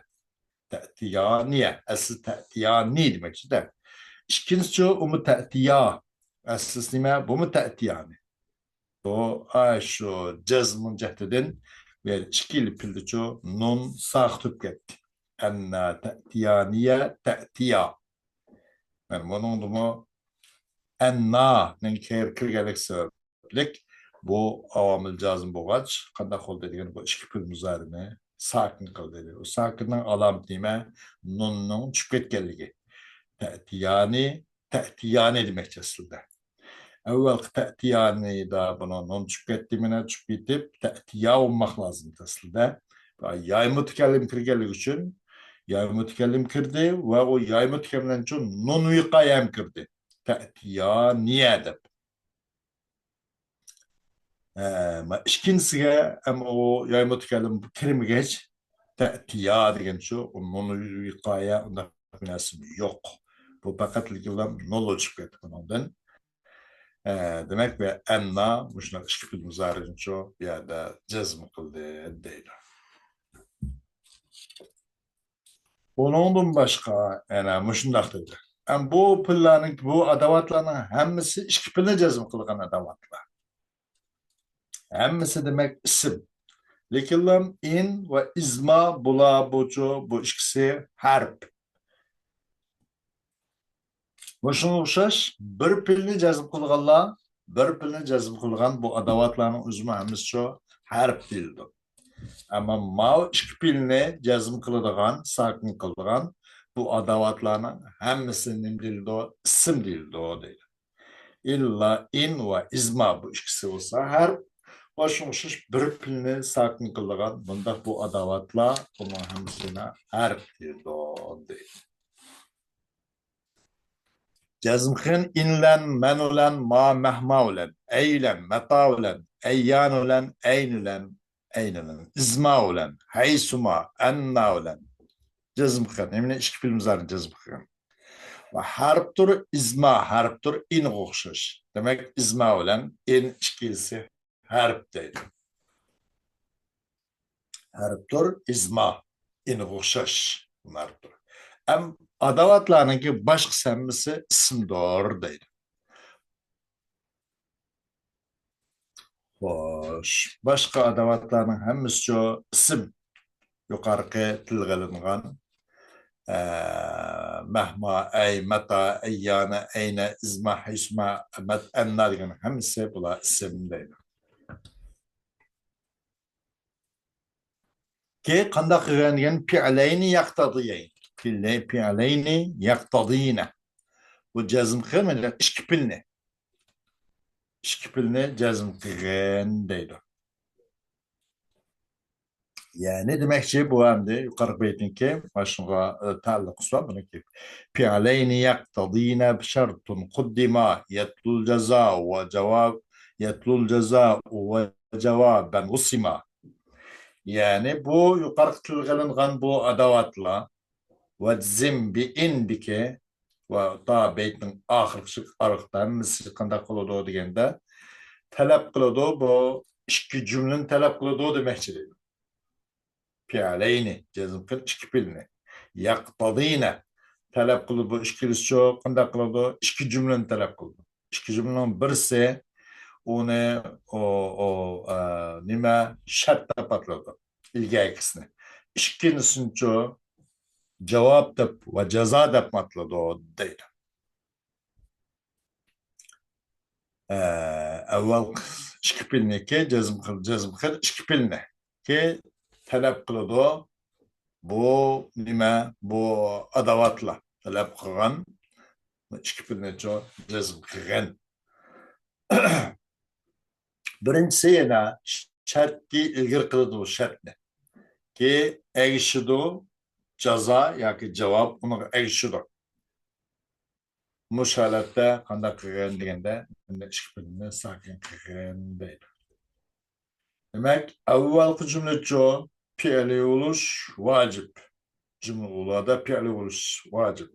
تەتىيانىيە. ئەسلى تەتىيانى دېمەكچىدە. ئىككىنچىسى ئۇمۇ تەتىيا. ئەسلىسى نېمە؟ بۇمۇ تەتىيانى. بۇ، ئا، شۇ جەزمنىڭ جەھىتىدىن بۇ يەردە ئىككىلا پېئىلدىچۇ نۇن ساقىت بولۇپ كەتتى. ئەننا تەتىيانىيە تەتىيا. مانا بۇنىڭدىمۇ ئەننانىڭ كىر-، كىرگەنلىكى سەۋەبلىك بۇ ئاۋامىل جازىم بولغاچ، قانداق قىلدى دېگەن بۇ ئىككى پېئىل مۇزارىنى ساكىن قىلدى. ئۇ ساكىننىڭ ئالامىتى نېمە؟ نۇننىڭ چۈشۈپ كەتكەنلىكى. تەتىيانى، تەتىيانى دېمەكچى ئەسلىدە. ئەۋۋەلقى تەتىيانىدا بۇنىڭ نۇن چۈشۈپ كەتتى، مانا چۈشۈپ كېتىپ، تەتىيا بولماق لازىم ئەسلىدە. ياي مۇتەكەللىم كىرگەنلىكى ئۈچۈن ياي مۇتەكەللىم كىردى ۋە ئۇ ياي مۇتەكەللىمدىن كېيىن نۇن ۋىقايە ھەم كىردى. تەتىيانىيە دەپ. ئە، ما-، ئىككىنچىسىگە ھەم ئۇ ياي مۇتەكەللىم كىرمىگەچ، تەتىيا دېگەنچۇ، ئۇ نۇن ۋىقايە، ئۇنداق بىر نەرسە يوق. بۇ پەقەت نۇنلا چۈشۈپ كەتتى بۇنىڭدىن. ئە، دېمەك، بۇ ئەننا مۇشۇنداق ئىككى پېئىل مۇزارىنىچۇ بۇ يەردە جەزم قىلدى دەيدۇ. ئۇنىڭدىن باشقا يەنە مۇشۇنداق دېدى. ئەم، بۇ پېئىللارنىڭ، بۇ ئاداۋاتلارنىڭ ھەممىسى ئىككى پېئىلنى جەزم قىلغان ئاداۋاتلار. ھەممىسى دېمەك ئىسىم. لېكىنلا ئىن ۋە ئىزما بۇلار بۇچۇ، بۇ ئىككىسى ھەرپ. مۇشۇنىڭغا ئوخشاش بىر پېئىلنى جەزم قىلغانلار، بىر پېئىلنى جەزم قىلغان بۇ ئاداۋاتلارنىڭ ئۆزىمۇ ھەممىسىچۇ ھەرپ دېيىلىدۇ. ئەمما ماۋۇ ئىككى پېئىلنى جەزم قىلىدىغان، ساكىن قىلىدىغان بۇ ئاداۋاتلارنىڭ ھەممىسى نېمە دېيىلىدۇ؟ ئىسىم دېيىلىدۇ دەيدۇ. ئىللا، ئىن ۋە ئىزما بۇ ئىككىسى بولسا ھەرپ، ۋە شۇڭا ئوخشاش بىر پېئىلنى ساكىن قىلىدىغان بۇنداق بۇ ئاداۋاتلار، بۇنىڭ ھەممىسىنى ھەرپ دەيدۇ، دەيدۇ. جەزم قىلغىن ئىن بىلەن، مەن بىلەن، ما، مەھما بىلەن، ئەي بىلەن، مەتا بىلەن، ئەييان بىلەن، ئەين بىلەن، ئەين بىلەن، ئىزما بىلەن، ھەيسۇما، ئەننا بىلەن. جەزم قىلغىن. يەنى ئىككى پېئىل مۇزارىنى جەزم قىلغىن. ۋە ھەرپتۇر ئىزما، ھەرپتۇر ئىنغا ئوخشاش. دېمەك، ئىزما بىلەن ئىن ئىككىلىسى ھەرپ دەيدۇ. ھەرپتۇر ئىزما، ئىنغا ئوخشاش ھەرپتۇر. ئەم ئاداۋاتلارنىڭكى باشقىسى ھەممىسى ئىسىمدۇر دەيدۇ. خوش، باشقا ئاداۋاتلارنىڭ ھەممىسىچۇ ئىسىم. يۇقارقى تىلغا ئېلىنغان، ئە، مەھما، ئەي، مەتا، ئەييانە، ئەينە، ئىزما، ھەيسۇما، مەت، ئەننا دېگەن ھەممىسى بۇلار ئىسىم دەيدۇ. كى قانداق قىلغان دېگەن پىئلەينى يەقتەدىيەين. پىئلەي-، پىئلەينى يەقتەدىينە. بۇ جەزم قىلغان ئىككى پېئىلنى. ئىككى پېئىلنى جەزم قىلغىن دەيدۇ. يەنى دېمەكچى، بۇ ئەمدى يۇقىرىقى بەيتنىڭكى مانا شۇنىڭغا، ئە، تەئەللۇقى بار بۇنىڭكى. پىئلەينى يەقتەدىينە شەرتۇن قۇددىما يەتلۇل جازا ۋە جاۋاب، يەتلۇل جازا ۋە جاۋابەن ۋۇسىما. يەنى بۇ يۇقىرىقى تىلغا ئېلىنغان بۇ ئاداۋاتلار ۋەجزىم بىئىندىكى ۋە تا بەيتنىڭ ئاخىرقى ئارقىدا ھەممىسى قانداق قىلىدۇ دېگەندە، تەلەپ قىلىدۇ، بۇ ئىككى جۈملىنى تەلەپ قىلىدۇ دېمەكچى دەيدۇ. پىئلەينى، جەزم قىل ئىككى پېئىلنى. يەقتەدىينە، تەلەپ قىلىدۇ، بۇ ئىككىلىسىچۇ قانداق قىلىدۇ؟ ئىككى جۈملىنى تەلەپ قىلىدۇ. ئىككى جۈملىنىڭ بىرسى ئۇنى، ئۇ، ئۇ، ئە، نېمە، شەرت دەپ ئاتىلىدۇ. ئىلگەركىسىنى. ئىككىنچىسىنىچۇ جاۋاب دەپ ۋە جازا دەپ ئاتىلىدۇ دەيدۇ. ئە، ئەۋۋەل ئىككى پېئىلنىكى جەزم قىل، جەزم قىل ئىككى پېئىلنى. كى تەلەپ قىلىدۇ. بۇ نېمە؟ بۇ ئاداۋاتلار تەلەپ قىلغان ئىككى پېئىلنىچۇ جەزم قىلغىن. بىرىنچىسى يەنە شەرتكە ئىلگىرى قىلىدۇ شەرتنى. كى ئەگىشىدۇ، جازا ياكى جاۋاب ئۇنىڭغا ئەگىشىدۇ. مۇشۇ ھالەتتە قانداق قىلغىن دېگەندە، ئىككى پېئىلنى ساكىن قىلغىن دەيدۇ. دېمەك، ئەۋۋەلقى جۈملىچۇ پېئىلى بولۇش ۋاجىپ. جۈملە ئۇلاردا پېئىلى بولۇش ۋاجىپ.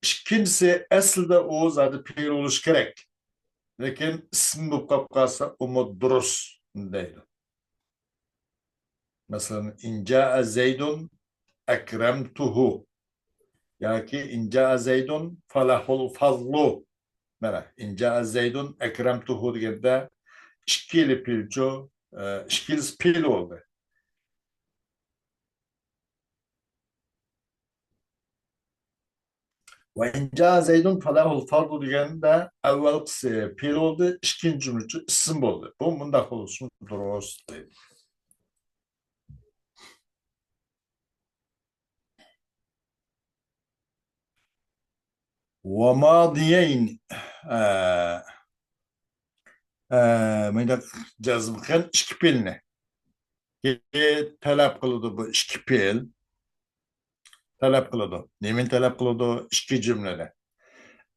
ئىككىنچىسى، ئەسلىدە ئۇ زادى پېئىل بولۇش كېرەك. لېكىن ئىسىم بولۇپ قاپ قالسا، ئۇمۇ دۇرۇس دەيدۇ. مەسىلەن، ئىن جائە زەيدۇن ئەكرەمتۇھۇ ياكى ئىن جائە زەيدۇن فەلەھۇل فەزلۇ. مانا، ئىن جائە زەيدۇن ئەكرەمتۇھۇ دېگەندە ئىككىلى پېئىلچۇ، ئە، ئىككىلىسى پېئىل بولدى. ۋە ئىن جائە زەيدۇن فەلەھۇل فەزلۇ دېگەندە ئەۋۋەلقىسى پېئىل بولدى، ئىككىنچى جۈملىچۇ ئىسىم بولدى. بۇ مۇنداق بولۇشى دۇرۇس دەيدۇ. ۋە مادىيەين، ئە، ئە، مۇنداق جەزم قىلغان ئىككى پېئىلنى. كى تەلەپ قىلىدۇ بۇ ئىككى پېئىل. تەلەپ قىلىدۇ. نېمىنى تەلەپ قىلىدۇ؟ ئىككى جۈملىنى.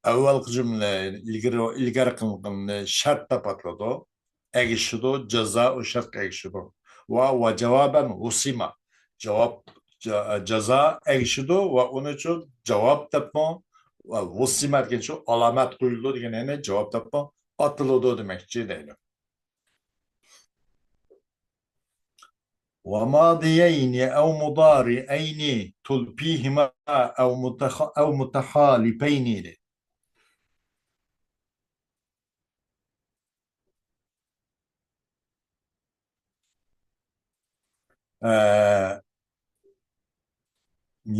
ئەۋۋەلقى جۈملە ئىلگىرى، ئىلگىرى قىلىنغىنىنى شەرت دەپ ئاتىلىدۇ. ئەگىشىدۇ، جازا ئۇ شەرتكە ئەگىشىدۇ. ۋە، ۋە جاۋابەن ۋۇسىما. جاۋاب، جا-، جازا ئەگىشىدۇ ۋە ئۇنى شۇ جاۋاب دەپمۇ، ۋە ۋۇسىما دېگەن شۇ ئالامەت قويۇلىدۇ دېگەن، يەنى جاۋاب دەپمۇ ئاتىلىدۇ دېمەكچى دەيدۇ. وماضيين أو مضارعين تلفيهما أو متخ-، أو متخالفين. ئە،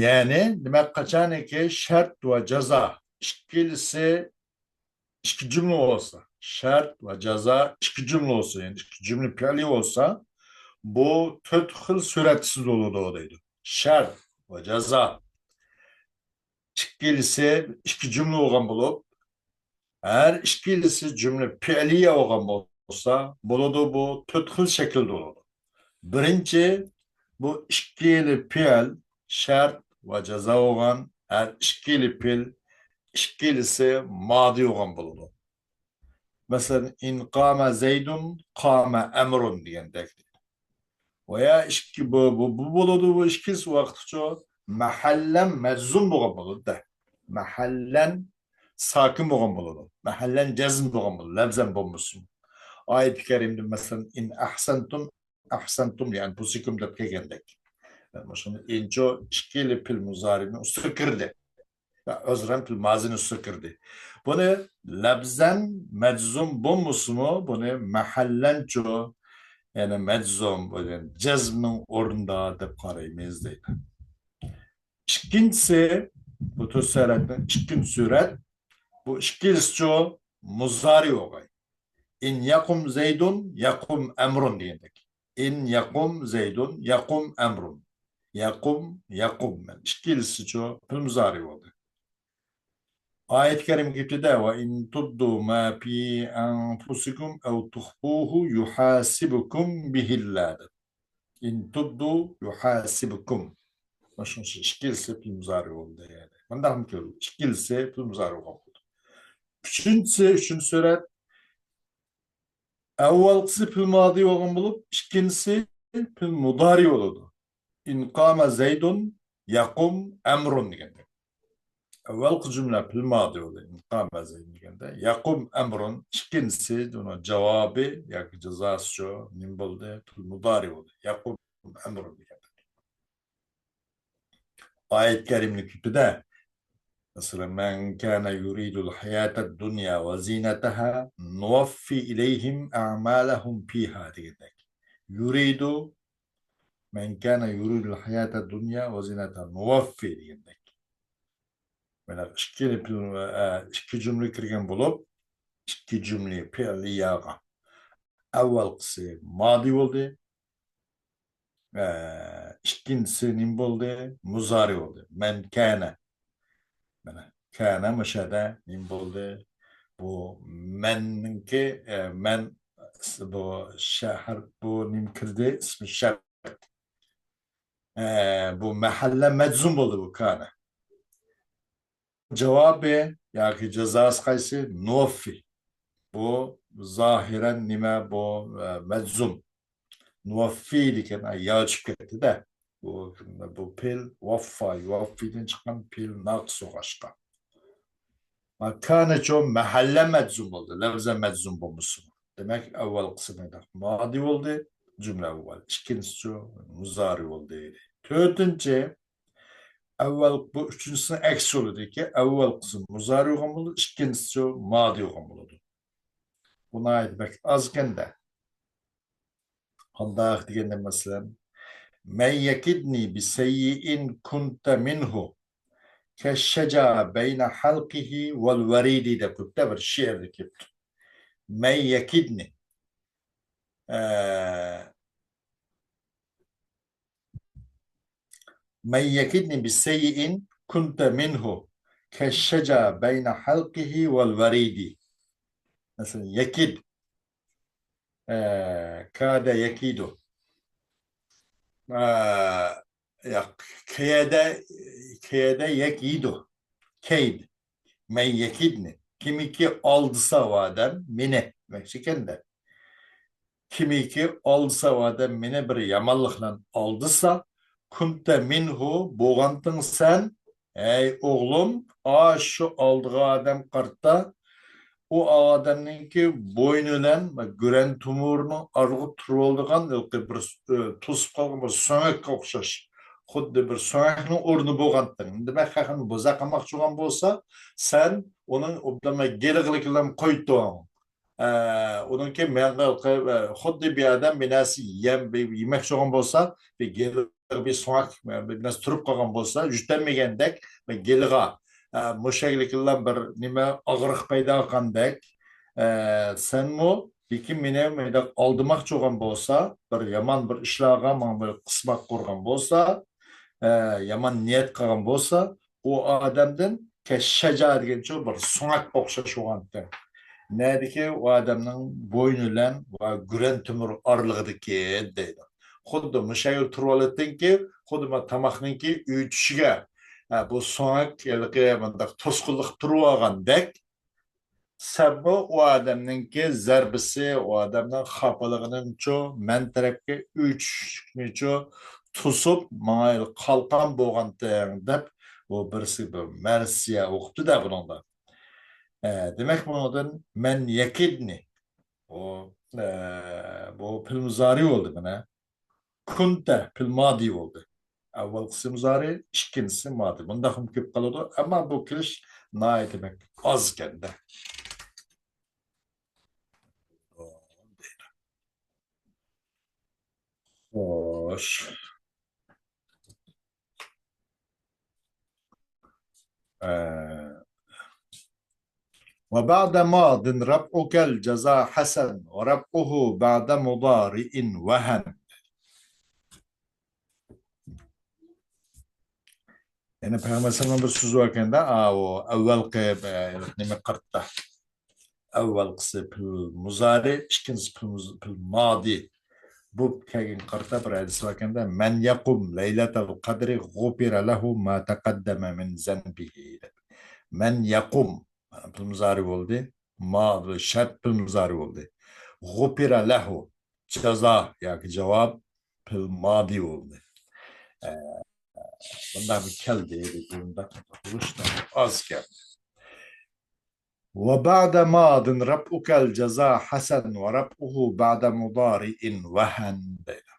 يەنى، دېمەك، قاچانكى شەرت ۋە جازا ئىككىلىسى ئىككى جۈملە بولسا، شەرت ۋە جازا ئىككى جۈملە بولسا، يەنى ئىككى جۈملە پېئلى بولسا، بۇ تۆت خىل سۈرەتسىز بولىدۇ دەيدۇ. شەرت، ۋە جازا. ئىككىلىسى ئىككى جۈملە بولغان بولۇپ، ھەر ئىككىلىسى جۈملە پېئلىيە بولغان بولسا، بولىدۇ، بۇ تۆت خىل شەكىلدە بولىدۇ. بىرىنچى، بۇ ئىككىلى پېئىل شەرت ۋە جازا بولغان، ھەر ئىككىلى پېئىل ئىككىلىسى مادى بولغان بولىدۇ. مەسىلەن، ئىن قامە زەيدۇن قامە ئەمرۇن دېگەندەك. ۋە يا ئىككى، بۇ، بۇ، بۇ بولىدۇ، بۇ ئىككىلىسى ۋاقىتچۇ مەھەللەن مەجزۇم بولغان بولىدۇ-دە. مەھەللەن ساكىن بولغان بولىدۇ. مەھەللەن جەزم بولغان بولىدۇ، لەفزەن بولمىسۇن. ئايەت كەرىمدە، مەسىلەن، ئىن ئەھسەنتۇم ئەھسەنتۇم لىئەنفۇسىكۇم دەپ كەلگەندەك. مۇشۇنى ئىنچۇ ئىككىلى پېئىل مۇزارىئنىڭ ئۈستىگە كىردى. يا، ئۆزرەن، پېئىل مازىنىڭ ئۈستىگە كىردى. بۇنى لەپزەن مەجزۇم بولمىسىمۇ، بۇنى مەھەللەنچۇ، يەنى مەجزۇم، بۇ يەنى جەزمنىڭ ئورنىدا دەپ قارايمىز دەيدۇ. ئىككىنچىسى، بۇ تۆت سۈرەتنىڭ ئىككىنچى سۈرەت، بۇ ئىككىلىسىچۇ مۇزارى بولغاي. ئىن يەقۇم زەيدۇن يەقۇم ئەمرۇن دېگەندەك. ئىن يەقۇم زەيدۇن يەقۇم ئەمرۇن. يەقۇم، يەقۇم. مەن ئىككىلىسىچۇ پېئىل مۇزارى بولدى. ئايەت كەرىم كېتىدە، ۋە ئىن تۇبدۇ ما في أنفسكم أو تخفوه يحاسبكم به الله دەپ. ئىن تۇبدۇ يحاسبكم. مۇشۇ ئىككىلىسى پېئىل مۇزارى بولدى. يەنى مۇنداقمۇ كۆرۈلدى. ئىككىلىسى پېئىل مۇزارى بولغان بولدى. ئۈچىنچىسى، ئۈچىنچى سۈرەت. ئەۋۋەلقىسى پېئىل مادى بولغان بولۇپ، ئىككىنچىسى پېئىل مۇدارى بولىدۇ. ئىن قامە زەيدۇن يەقۇم ئەمرۇن دېگەندەك. ئەۋۋەلقى جۈملە پېئىل مادى بولدى. ئىن قامە زەيدۇن دېگەندە، يەقۇم ئەمرۇن ئىككىنچىسى، بۇنىڭ جاۋابى ياكى جازاسىچۇ نېمە بولدى؟ پېئىل مۇدارى بولدى. يەقۇم ئەمرۇن دېگەندەك. ئايەت كەرىمنىڭ كۆپىدە، مەسىلەن، مەن كانە يۇرىدۇل ھاياتەد دۇنيا ۋە زىنەتەھا نۇۋەففى ئىلەيھىم ئەمالەھۇم فىھا دېگەندەك. يۇرىدۇ، مەن كانە يۇرىدۇل ھاياتەد دۇنيا ۋە زىنەتەھا نۇۋەففى دېگەندەك. مانا ئىككى، ئىككى جۈملە كىرگەن بولۇپ، ئىككى جۈملە پېئىلىيەگە. ئەۋۋەلقىسى مادى بولدى. ئە، ئىككىنچىسى نېمە بولدى؟ مۇزارى بولدى. مەن كانە. مانا، كانە مۇشۇ يەردە نېمە بولدى؟ بۇ مەننىڭكى، ئە، مەن، بۇ شەھەر، بۇ نېمە كىردى؟ ئىسمى شەرت. ئە، بۇ مەھەللە مەجزۇم بولدى بۇ كانە. جاۋابى ياكى جازاسى قايسى؟ نۇۋەففى. بۇ زاھىرەن نېمە بۇ؟ ئە، مەجزۇم. نۇۋەففى دېگەن، ئە، يا چۈشۈپ كەتتى-دە. بۇ، بۇ پېئىل ۋەففا، يۇۋەففىدىن چىققان پېئىل ناقىس بولغاچقا. ھا، كانەچۇ مەھەللە مەجزۇم بولدى، لەفزەن مەجزۇم بولمىسىمۇ. دېمەك، ئەۋۋەلقىسى مادى بولدى، جۈملە ئەۋۋەل. ئىككىنچىسىچۇ مۇزارى بولدى. تۆتىنچى، ئەۋۋەل، بۇ ئۈچىنچىسىنىڭ ئەكسى بولىدۇكى، ئەۋۋەلقىسى مۇزارى بولغان بولىدۇ، ئىككىنچىسىچۇ مادى بولغان بولىدۇ. بۇ ناھايىتى بەك ئاز ئىكەن-دە. قانداق دېگەندە، مەسىلەن، مەن يەكىدنى بىسەييىئىن كۇنتە مىنھۇ كەششەجا بەينە خەلقىھى ۋەل ۋەرىدى دەپ كۆپتە بىر شېئىردا كېلىپتۇ. مەن يەكىدنى. ئە، مەن يەكىدنى بىسەييىئىن كۇنتە مىنھۇ كەششەجا بەينە خەلقىھى ۋەل ۋەرىدى. مەسىلەن، يەكىد. ئە، كادە يەكىدۇ. ئە، ياق، كەيدە، كەيدە يەك يېيىدۇ. كەيد. مەن يەكىدنى. كىمكى ئالدىسا ئۇ ئادەم مېنى. دېمەكچى ئىكەن-دە. كىمكى ئالدىسا ئۇ ئادەم مېنى بىر يامانلىق بىلەن ئالدىسا، كۇنتە مىنھۇ، بولغانتىڭ سەن، ئەي ئوغلۇم، ئاشۇ ئالدىغان ئادەم قارىتا، ئۇ ئادەمنىڭكى بوينى بىلەن گۈرەن تومۇرىنىڭ ئارىغا تۇرۇۋالىدىغان ھېلىقى بىر، ئە، توسۇپ قالغان بىر سۆڭەككە ئوخشاش. خۇددى بىر سۆڭەكنىڭ ئورنى بولغانتىڭ. دېمەك، خەقنى بوزەك قىلماقچى بولغان بولسا، سەن ئۇنىڭ ئوبدانلا گېلىغىلىكىلا قويدۇڭ. ئە، ئۇنىڭكى مەن، ئە، خۇددى بىر ئادەم بىر نەرسە يەم-، بىر يېمەكچى بولغان بولسا، بىر گېلىغا بىر سۆڭەك، بىر نەرسە تۇرۇپ قالغان بولسا، يۈتەلمىگەندەك بىر گېلىغا، ئە، مۇشەگىلىكلا بىر نېمە ئاغرىق پەيدا قىلغاندەك، ئە، سەنمۇ، لېكىن مېنى مۇنداق ئالدىماقچى بولغان بولسا، بىر يامان بىر ئىشلارغا ماڭا بىر قىسمەت قۇرغان بولسا، ئە، يامان نىيەت قىلغان بولسا، ئۇ ئادەمدىن كە-، شەجا دېگەنچۇ بىر سۆڭەك ئوخشاش بولغانتى. نەدىكى ئۇ ئادەمنىڭ بوينى بىلەن ۋە گۈرەن تۆمۈر ئارىلىقىدىكى دەيدۇ. خۇددى مۇشۇ يەردە تۇرۇۋالاتتىڭكى، خۇددى مانا تاماقنىڭكى ئۆي تۈشىگە، ئە، بۇ سۆڭەك ھېلىقى مۇنداق توسقۇنلۇق تۇرۇۋالغاندەك، سەنمۇ ئۇ ئادەمنىڭكى زەربىسى، ئۇ ئادەمنىڭ خاپىلىقىنىچۇ، مەن تەرەپكە ئۆي چۈشۈشلۈكنىچۇ توسۇپ، ماڭا قالقان بولغانتىڭ، دەپ، ئۇ بىرسى بىر مەرسىيە ئوقۇپتۇ-دە بۇنىڭدا. ئە، دېمەك، بۇنىڭدىن مەن يەكىدنى، ئۇ، ئە، بۇ پېئىل مۇزارى بولدى مانا. كۇنتە پېئىل مادى بولدى. ئەۋۋەلقىسى مۇزارى، ئىككىنچىسى مادى. بۇنداقمۇ كۆپ قالىدۇ، ئەمما بۇ كېلىش ناھايىتى بەك ئاز ئىكەن-دە. خوش. ئە، وبعد ماض رفعك الجزا حسن ورفعه بعد مضارع وهن. يەنى پەيغەمبەر سەللەللاھۇ ئەلەيھى ۋەسەللەم بىر سۆزى باركەن-دە، ئاۋۇ ئەۋۋەلقى، ئە، نېمە قارىتا. ئەۋۋەلقىسى پېئىل مۇزارى، ئىككىنچىسى پېئىل مۇز-، پېئىل مادى. بۇ كەلگەن قارىتا بىر ھەدىس باركەن-دە، مەن يەقۇم لەيلەتەل قەدرى غۇفىرە لەھۇ ما تەقەددەمە مىن زەنبىھى دەپ. مەن يەقۇم، مانا پېئىل مۇزارى بولدى. ما، شەرت پېئىل مۇزارى بولدى. غۇفىرە لەھۇ، جازا ياكى جاۋاب پېئىل مادى بولدى. ئە، بۇنداق بىر كەلدى، بۇنداق بولۇشتا ئاز كەلدى. وبعد ماض رفعك الجزا حسن ورفعه بعد مضارع وهن دەيدۇ.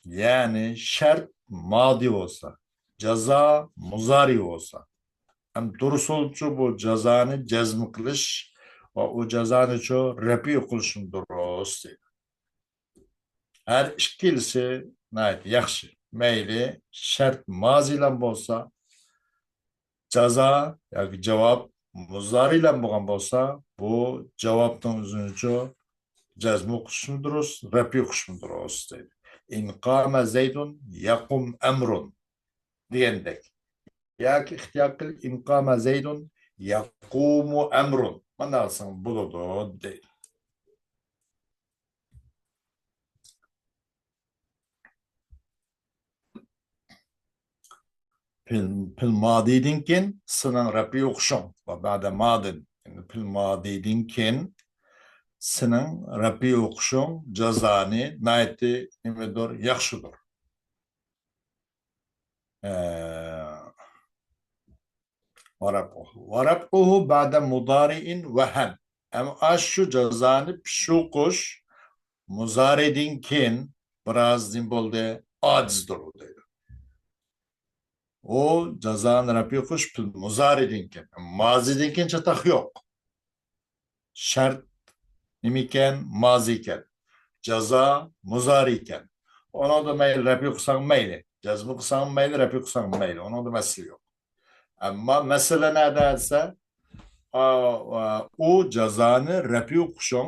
يەنى شەرت مادى بولسا، جازا مۇزارى بولسا، ئەمدى دۇرۇس بولسىچۇ بۇ جازانى جەزم قىلىش ۋە ئۇ جازانىچۇ رەپئى قىلىشمۇ دۇرۇس دەيدۇ. ھەر ئىككىلىسى ناھايىتى ياخشى. مەيلى شەرت مازىلام بولسا، جازا ياكى جاۋاب مۇزارىلام بولغان بولسا، بۇ جاۋابنىڭ ئۆزىنىچۇ جەزم ئوقۇشمۇ دۇرۇس، رەپئى ئوقۇشمۇ دۇرۇس دەيدۇ. ئىن قامە زەيدۇن يەقۇم ئەمرۇن دېگەندەك. ياكى ئىختىيار قىل، ئىن قامە زەيدۇن يەقۇمۇ ئەمرۇن. مانا دېسەڭ بولىدۇ دەيدۇ. پېئىل، پېئىل مادىدىن كېيىن سېنىڭ رەپئى ئوقۇشۇڭ ۋە بەدە مادىن، يەنى پېئىل مادىدىن كېيىن سېنىڭ رەپئى ئوقۇشۇڭ جازانى ناھايىتى نېمىدۇر، ياخشىدۇر. ئە، ۋەرەپئۇھۇ. ۋەرەپئۇھۇ بەدە مۇدارىئىن ۋەھەن. ئەمما ئاشۇ جازانى پىشۇقۇش مۇزارىدىن كېيىن بىراز نېمە بولدى؟ ئاجىزدۇر دەيدۇ. ئۇ جازانى رەپئى قىلىش پېئىل مۇزارىدىن كېيىن. مازىدىن كېيىن چاتاق يوق. شەرت نېمە ئىكەن؟ مازى ئىكەن. جازا مۇزارى ئىكەن. ئۇنىڭدا مەيلى رەپئى قىلساڭ مەيلى، جەزمى قىلساڭ مەيلى، رەپئى قىلساڭ مەيلى. ئۇنىڭدا مەسىلە يوق. ئەمما مەسىلە نەدە دېسە، ئا، ئا، ئۇ جازانى رەپئى قىلىشىڭ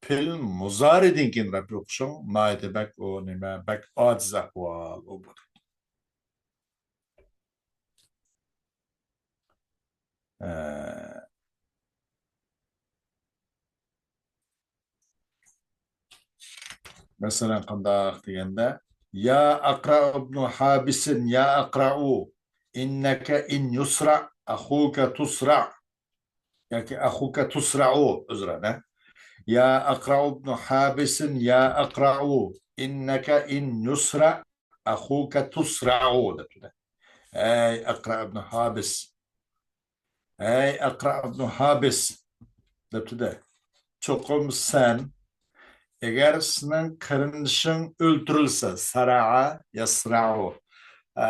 پېئىل مۇزارىدىن كېيىن رەپئى قىلىشىڭ ناھايىتى بەك ئۇ نېمە، بەك ئاجىز ئەھۋال ئۇ بۇ. ئە، مەسىلەن، قانداق دېگەندە، يا أقرع ابن حابس يا أقرع إنك إن يسرع أخوك تسرع ياكى أخوك تسرع، ئۆزرە، يا أقرع ابن حابس يا أقرع إنك إن يسرع أخوك تسرع دەپتۇ. ئەي ئەقرە ئىبنى ھابىس، ئەي ئەقرە ئىبنى ھابىس دەپتۇ-دە. چوقۇم سەن، ئەگەر سېنىڭ قېرىندىشىڭ ئۆلتۈرۈلسە، سەرەئە يەسرەئۇ، ئە،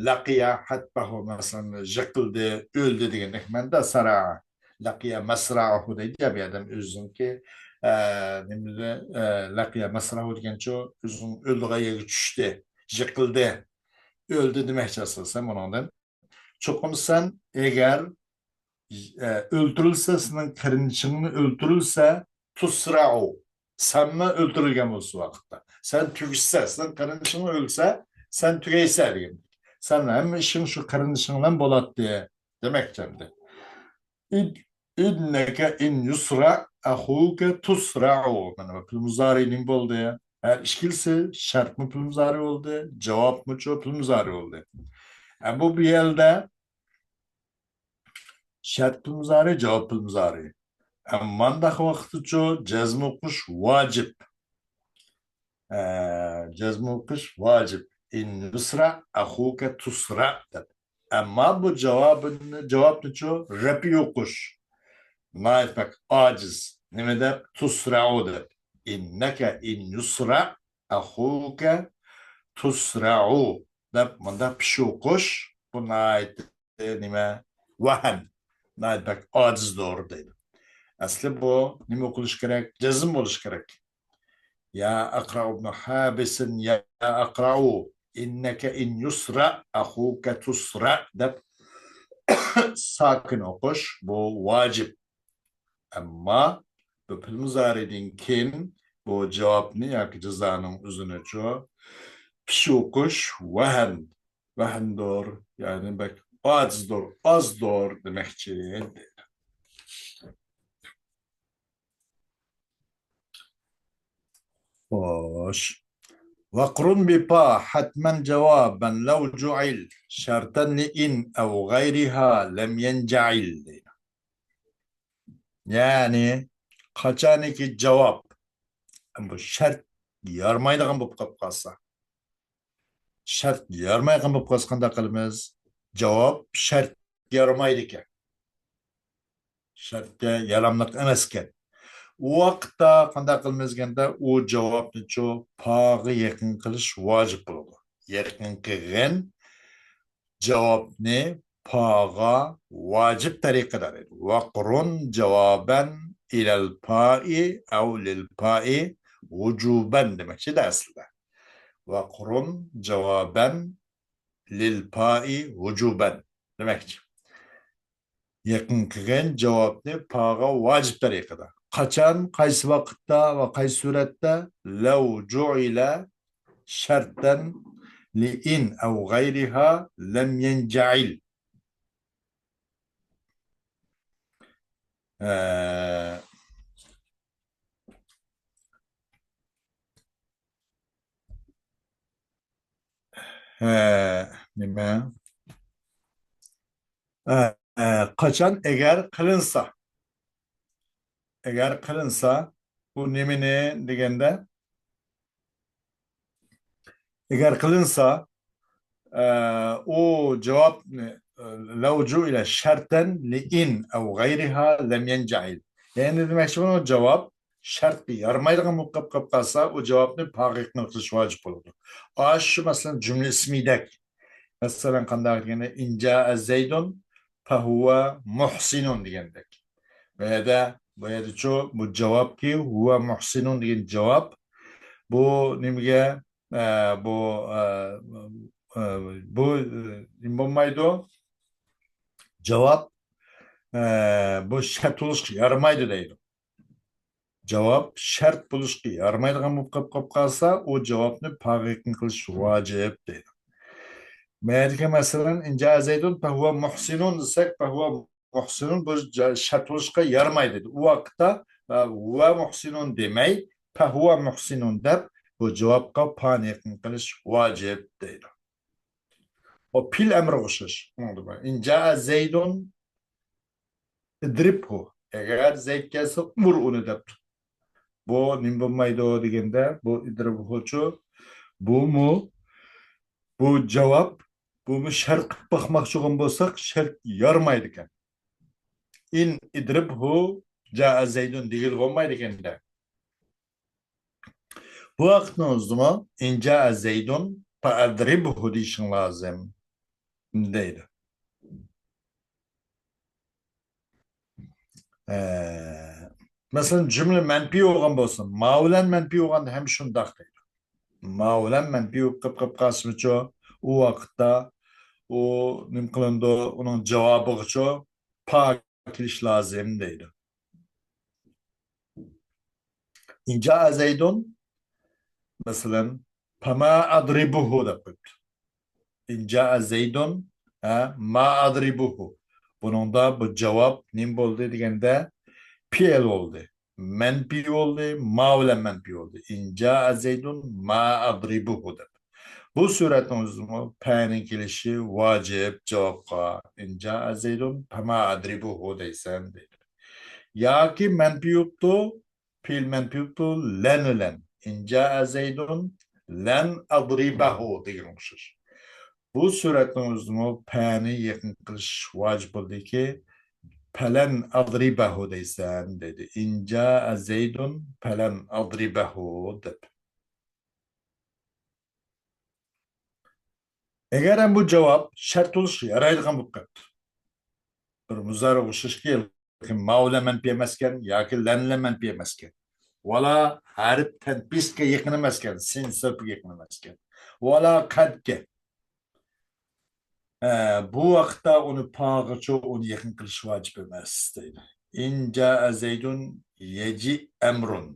لەقىيە ھەتبەھۇ، مەسىلەن، يىقىلدى، ئۆلدى دېگەندەك مەنىدە سەرەئە. لەقىيە مەسرەئەھۇ دەيدۇ يا بۇ ئادەم ئۆزىنىڭكى، ئە، نېمىدە، ئە، لەقىيە مەسرەئەھۇ دېگەنچۇ ئۆزىنىڭ ئۆلىدىغان يەرگە چۈشتى، يىقىلدى، ئۆلدى دېمەكچى ئاساسەن بۇنىڭدىن. چوقۇم سەن ئەگەر، ئە، ئۆلتۈرۈلسە، سېنىڭ قېرىندىشىڭنى ئۆلتۈرۈلسە، تۇسرەئۇ، سەنمۇ ئۆلتۈرۈلگەن بولسا ۋاقىتتا. سەن تۈگىسە، سېنىڭ قېرىندىشىڭ ئۆلسە، سەن تۈگەيسە دېگەن. سەن ھەممە ئىشىڭ شۇ قېرىندىشىڭ بىلەن بولاتتى دېمەكچى ئەمدى. ئىد-، ئىننەكە ئىن يۇسرا ئەخۇكە تۇسرەئۇ. مانا بۇ پېئىل مۇزارى نېمە بولدى؟ ھەر ئىككىلىسى شەرتمۇ پېئىل مۇزارى بولدى، جاۋابمۇچۇ پېئىل مۇزارى بولدى. ئەمما بۇ يەردە شەرت پېئىل مۇزارى، جاۋاب پېئىل مۇزارى. ئەمما مانداق ۋاقىتتىچۇ جەزم ئوقۇش ۋاجىپ. ئە، جەزم ئوقۇش ۋاجىپ. ئىن يۇسرا ئەخۇكە تۇسرا دەپ. ئەمما بۇ جاۋابنى، جاۋابنىچۇ رەپئى ئوقۇش ناھايىتى بەك ئاجىز. نېمە دەپ؟ تۇسرەئۇ دەپ. ئىننەكە ئىن يۇسرا ئەخۇكە تۇسرەئۇ دەپ مۇنداق پىشى ئوقۇش، بۇ ناھايىتى نېمە؟ ۋەھەن. ناھايىتى بەك ئاجىزدۇر دەيدۇ. ئەسلى بۇ نېمە ئوقۇلۇشى كېرەك؟ جەزم بولۇشى كېرەك. يا ئەقرەئۇ ئىبنۇ ھابىسىن، يا ئەقرەئۇ، ئىننەكە ئىن يۇسرا ئەخۇكە تۇسرا دەپ ساكىن ئوقۇش، بۇ ۋاجىپ. ئەمما بۇ پېئىل مۇزارىدىن كېيىن بۇ جاۋابنى ياكى جازانىڭ ئۆزىنىچۇ پىشى ئوقۇش ۋەھەن، ۋەھەندۇر، يەنى بەك ئاجىزدۇر، ئازدۇر دېمەكچى. خوش. ۋەقرۇن بىپا ھەتمەن جاۋابەن لەۋ جۇئىل شەرتەن لىئىن ئەۋ غەيرىھا لەم يەنجەئىل دەيدۇ. يەنى قاچانكى جاۋاب بۇ شەرت يارىمايدىغان بولۇپ قېلىپ قالسا، شەرت يارىمايدىغان بولۇپ قالسا قانداق قىلىمىز؟ جاۋاب شەرت يارىمايدىكەن. شەرتكە ياراملىق ئەمەسكەن. ئۇ ۋاقىتتا قانداق قىلىمىز دېگەندە، ئۇ جاۋابنىچۇ پاغا يېقىن قىلىش ۋاجىپ بولىدۇ. يېقىن قىلغىن جاۋابنى پاغا ۋاجىپ تەرىقىدە دەيدۇ. ۋەقرۇن جاۋابەن ئىلەل پائى ئەۋ لىل پائى ۋۇجۇبەن دېمەكچىدە ئەسلىدە. ۋەقرۇن جاۋابەن لىل پائى ۋۇجۇبەن دېمەكچى. يېقىن قىلغىن جاۋابنى پاغا ۋاجىپ تەرىقىدە. قاچان، قايسى ۋاقىتتا ۋە قايسى سۈرەتتە؟ لەۋ جۇئىلە شەرتەن لىئىن ئەۋ غەيرىھا لەم يەنجەئىل. ئە، ھە، نېمە؟ ئە، ئە، قاچان ئەگەر قىلىنسا، ئەگەر قىلىنسا، بۇ نېمىنى دېگەندە، ئەگەر قىلىنسا، ئە، ئۇ جاۋابنى، ئە، لەۋ جۇئىلە شەرتەن لىئىن ئەۋ غەيرىھا لەم يەنجەئىل. يەنى دېمەكچى، بۇنىڭ جاۋاب شەرتكە يارىمايدىغان بولۇپ قېلىپ قالسا، ئۇ جاۋابنى پاغا يېقىن قىلىش ۋاجىپ بولىدۇ. ئاشۇ، مەسىلەن، جۈملە ئىسمىدەك. مەسىلەن، قانداق دېگەندە، ئىن جائە زەيدۇن فەھۇۋە مۇھسىنۇن دېگەندەك. بۇ يەردە، بۇ يەردىچۇ، بۇ جاۋابكى، ھۇۋە مۇھسىنۇن دېگەن جاۋاب. بۇ نېمىگە، ئە، بۇ، ئە، ئە، بۇ، ئە، نېمە بولمايدۇ؟ جاۋاب، ئە، بۇ شەرت بولۇشقا يارىمايدۇ دەيدۇ. جاۋاب شەرت بولۇشقا يارىمايدىغان بولۇپ قېلىپ، قېلىپ قالسا، ئۇ جاۋابنى پاغا يېقىن قىلىش ۋاجىپ دەيدۇ. مەيەردىكى مەسىلەن، ئىن جائە زەيدۇن فەھۇۋە مۇھسىنۇن دېسەك، فەھۇۋە مۇھسىنۇن بۇ جا-، شەرت بولۇشقا يارىمايدۇ دەيدۇ. ئۇ ۋاقىتتا، ئە، ۋە مۇھسىنۇن دېمەي، فەھۇۋە مۇھسىنۇن دەپ، بۇ جاۋابقا پانى يېقىن قىلىش ۋاجىپ دەيدۇ. ئۇ پېئىل ئەمرىگە ئوخشاش. ئۇنىڭدا بار. ئىن جائە زەيدۇن ئىدرىبھۇ. ئەگەر زەيد كەلسە، ئۇر ئۇنى دەپتۇ. بۇ نېمە بولمايدۇ دېگەندە، بۇ ئىدرىبھۇچۇ، بۇمۇ، بۇ جاۋاب، بۇمۇ شەرت قىلىپ باقماقچى بولغان بولساق، شەرت يارىمايدىكەن. ئىن ئىدرىبھۇ جائە زەيدۇن دېگىلى بولمايدىكەن-دە. بۇ ۋاقىتنىڭ ئۆزىدىمۇ ئىن جائە زەيدۇن فەئەدرىبھۇ دېيىشىڭ لازىم دەيدۇ. ئە، مەسىلەن، جۈملە مەنپىي بولغان بولسۇن، ما بىلەن مەنپىي بولغاندا ھەم شۇنداق دەيدۇ. ما بىلەن مەنپىي بولۇپ قېلىپ قالسىمۇچۇ، ئۇ ۋاقىتتا ئۇ نېمە قىلىنىدۇ، ئۇنىڭ جاۋابىغىچۇ پا كېلىش لازىم دەيدۇ. ئىن جائە زەيدۇن، مەسىلەن، فەما ئەدرىبۇھۇ دەپ قويۇپتۇ. ئىن جائە زەيدۇن، ھە، ما ئەزرىبۇھۇ. بۇنىڭدا بۇ جاۋاب نېمە بولدى دېگەندە، پېئىل بولدى. مەنپىي بولدى، ما بىلەن مەنپىي بولدى. ئىن جائە زەيدۇن ما ئەزرىبۇھۇ دەپ. بۇ سۈرەتنىڭ ئۆزىدىمۇ پەنىڭ كېلىشى ۋاجىپ جاۋابقا. ئىن جائە زەيدۇن پەما ئەزرىبۇھۇ دەيسەن دەيدۇ. ياكى مەنپىي بوپتۇ، پېئىل مەنپىي بوپتۇ، لەن بىلەن. ئىن جائە زەيدۇن لەن ئەزرىبەھۇ دېگەن ئوخشاش. بۇ سۈرەتنىڭ ئۆزىمۇ پەنى يېقىن قىلىش ۋاجىپ بولدىكى، پەلەن ئەزرىبەھۇ دەيسەن دەيدۇ. ئىن جائە زەيدۇن پەلەن ئەزرىبەھۇ دەپ. ئەگەر ھەم بۇ جاۋاب شەرت بولۇشقا يارايدىغان بولۇپ قاپتۇ. بىر مۇزارىغا ئوخشاشكى، ما بىلەن مەنپىي ئەمەسكەن ياكى لەن بىلەن مەنپىي ئەمەسكەن. ۋالا ھەرپ تەنپىسكە يېقىن ئەمەسكەن، سىن سىرپىگە يېقىن ئەمەسكەن. ۋالا قەدكە. ھە، بۇ ۋاقىتتا ئۇنى پاغىچۇ ئۇنى يېقىن قىلىش ۋاجىپ ئەمەس دەيدۇ. ئىن جائە زەيدۇن يەجىئ ئەمرۇن،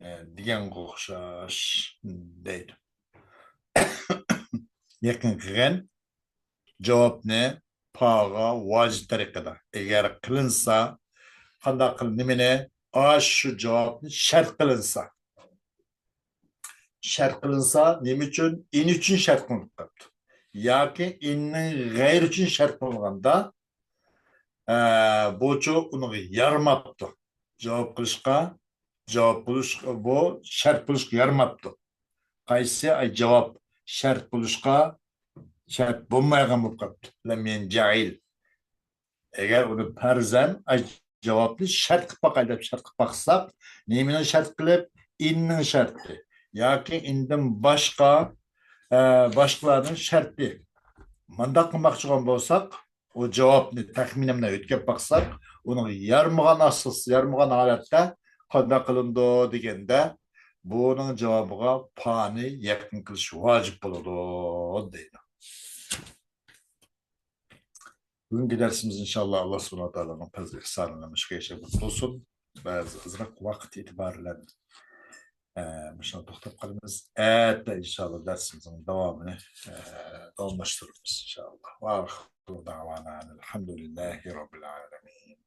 ھە، دېگەنگە ئوخشاش دەيدۇ. يېقىن قىلغان جاۋابنى پاغا ۋاجىب تەرىقىدە ئەگەر قىلىنسا، قانداق قىل-، نېمىنى؟ ئاشۇ جاۋابنى شەرت قىلىنسا. شەرت قىلىنسا، نېمە ئۈچۈن؟ ئىن ئۈچۈن شەرت قىلىنىپ قاپتۇ. ياكى ئىننىڭ غەيرى ئۈچۈن شەرت قىلىنغاندا، ئە، بۇچۇ ئۇنىڭغا يارىماپتۇ. جاۋاب قىلىشقا، جاۋاب بولۇش، بۇ شەرت بولۇشقا يارىماپتۇ. قايسى؟ ئاي، جاۋاب شەرت بولۇشقا، شەرت بولمايدىغان بولۇپ قاپتۇ. لەم يەنجەئىل. ئەگەر ئۇنى پەرزەن، ئاي، جاۋابنى شەرت قىلىپ باقاي دەپ شەرت قىلىپ باقساق، نېمىنىڭ شەرت قىلىپ؟ ئىننىڭ شەرتى ياكى ئىندىن باشقا، ئە، باشقىلارنىڭ شەرتى. مانداق قىلماقچى بولغان بولساق، ئۇ جاۋابنى تەخمىنەن ئۆتكەپ باقساق، ئۇنىڭ يارىمىغان ئاساس، يارىمىغان ھالەتتە قانداق قىلىنىدۇ دېگەندە، بۇنىڭ جاۋابىغا پانى يېقىن قىلىش ۋاجىپ بولىدۇ دەيدۇ. بۈگۈنكى دەرسىمىز ئىنشاللا ئاللا سۇبھانەھۇ ۋە تائالانىڭ پەزلى ئىھسانى بىلەن مۇشۇ يەرگىچە بولسۇن. بەزى ئازراق ۋاقىت ئېتىبارى بىلەن، ئە، مۇشۇنداق توختاپ قالىمىز. ئەتە ئىنشاللا دەرسىمىزنىڭ داۋامىنى، ئە، داۋاملاشتۇرىمىز ئىنشاللا. ۋە ئاخىرۇ دەئۋانا ئەنىل ھەمدۇلىللاھى رەببىل ئالەمىن.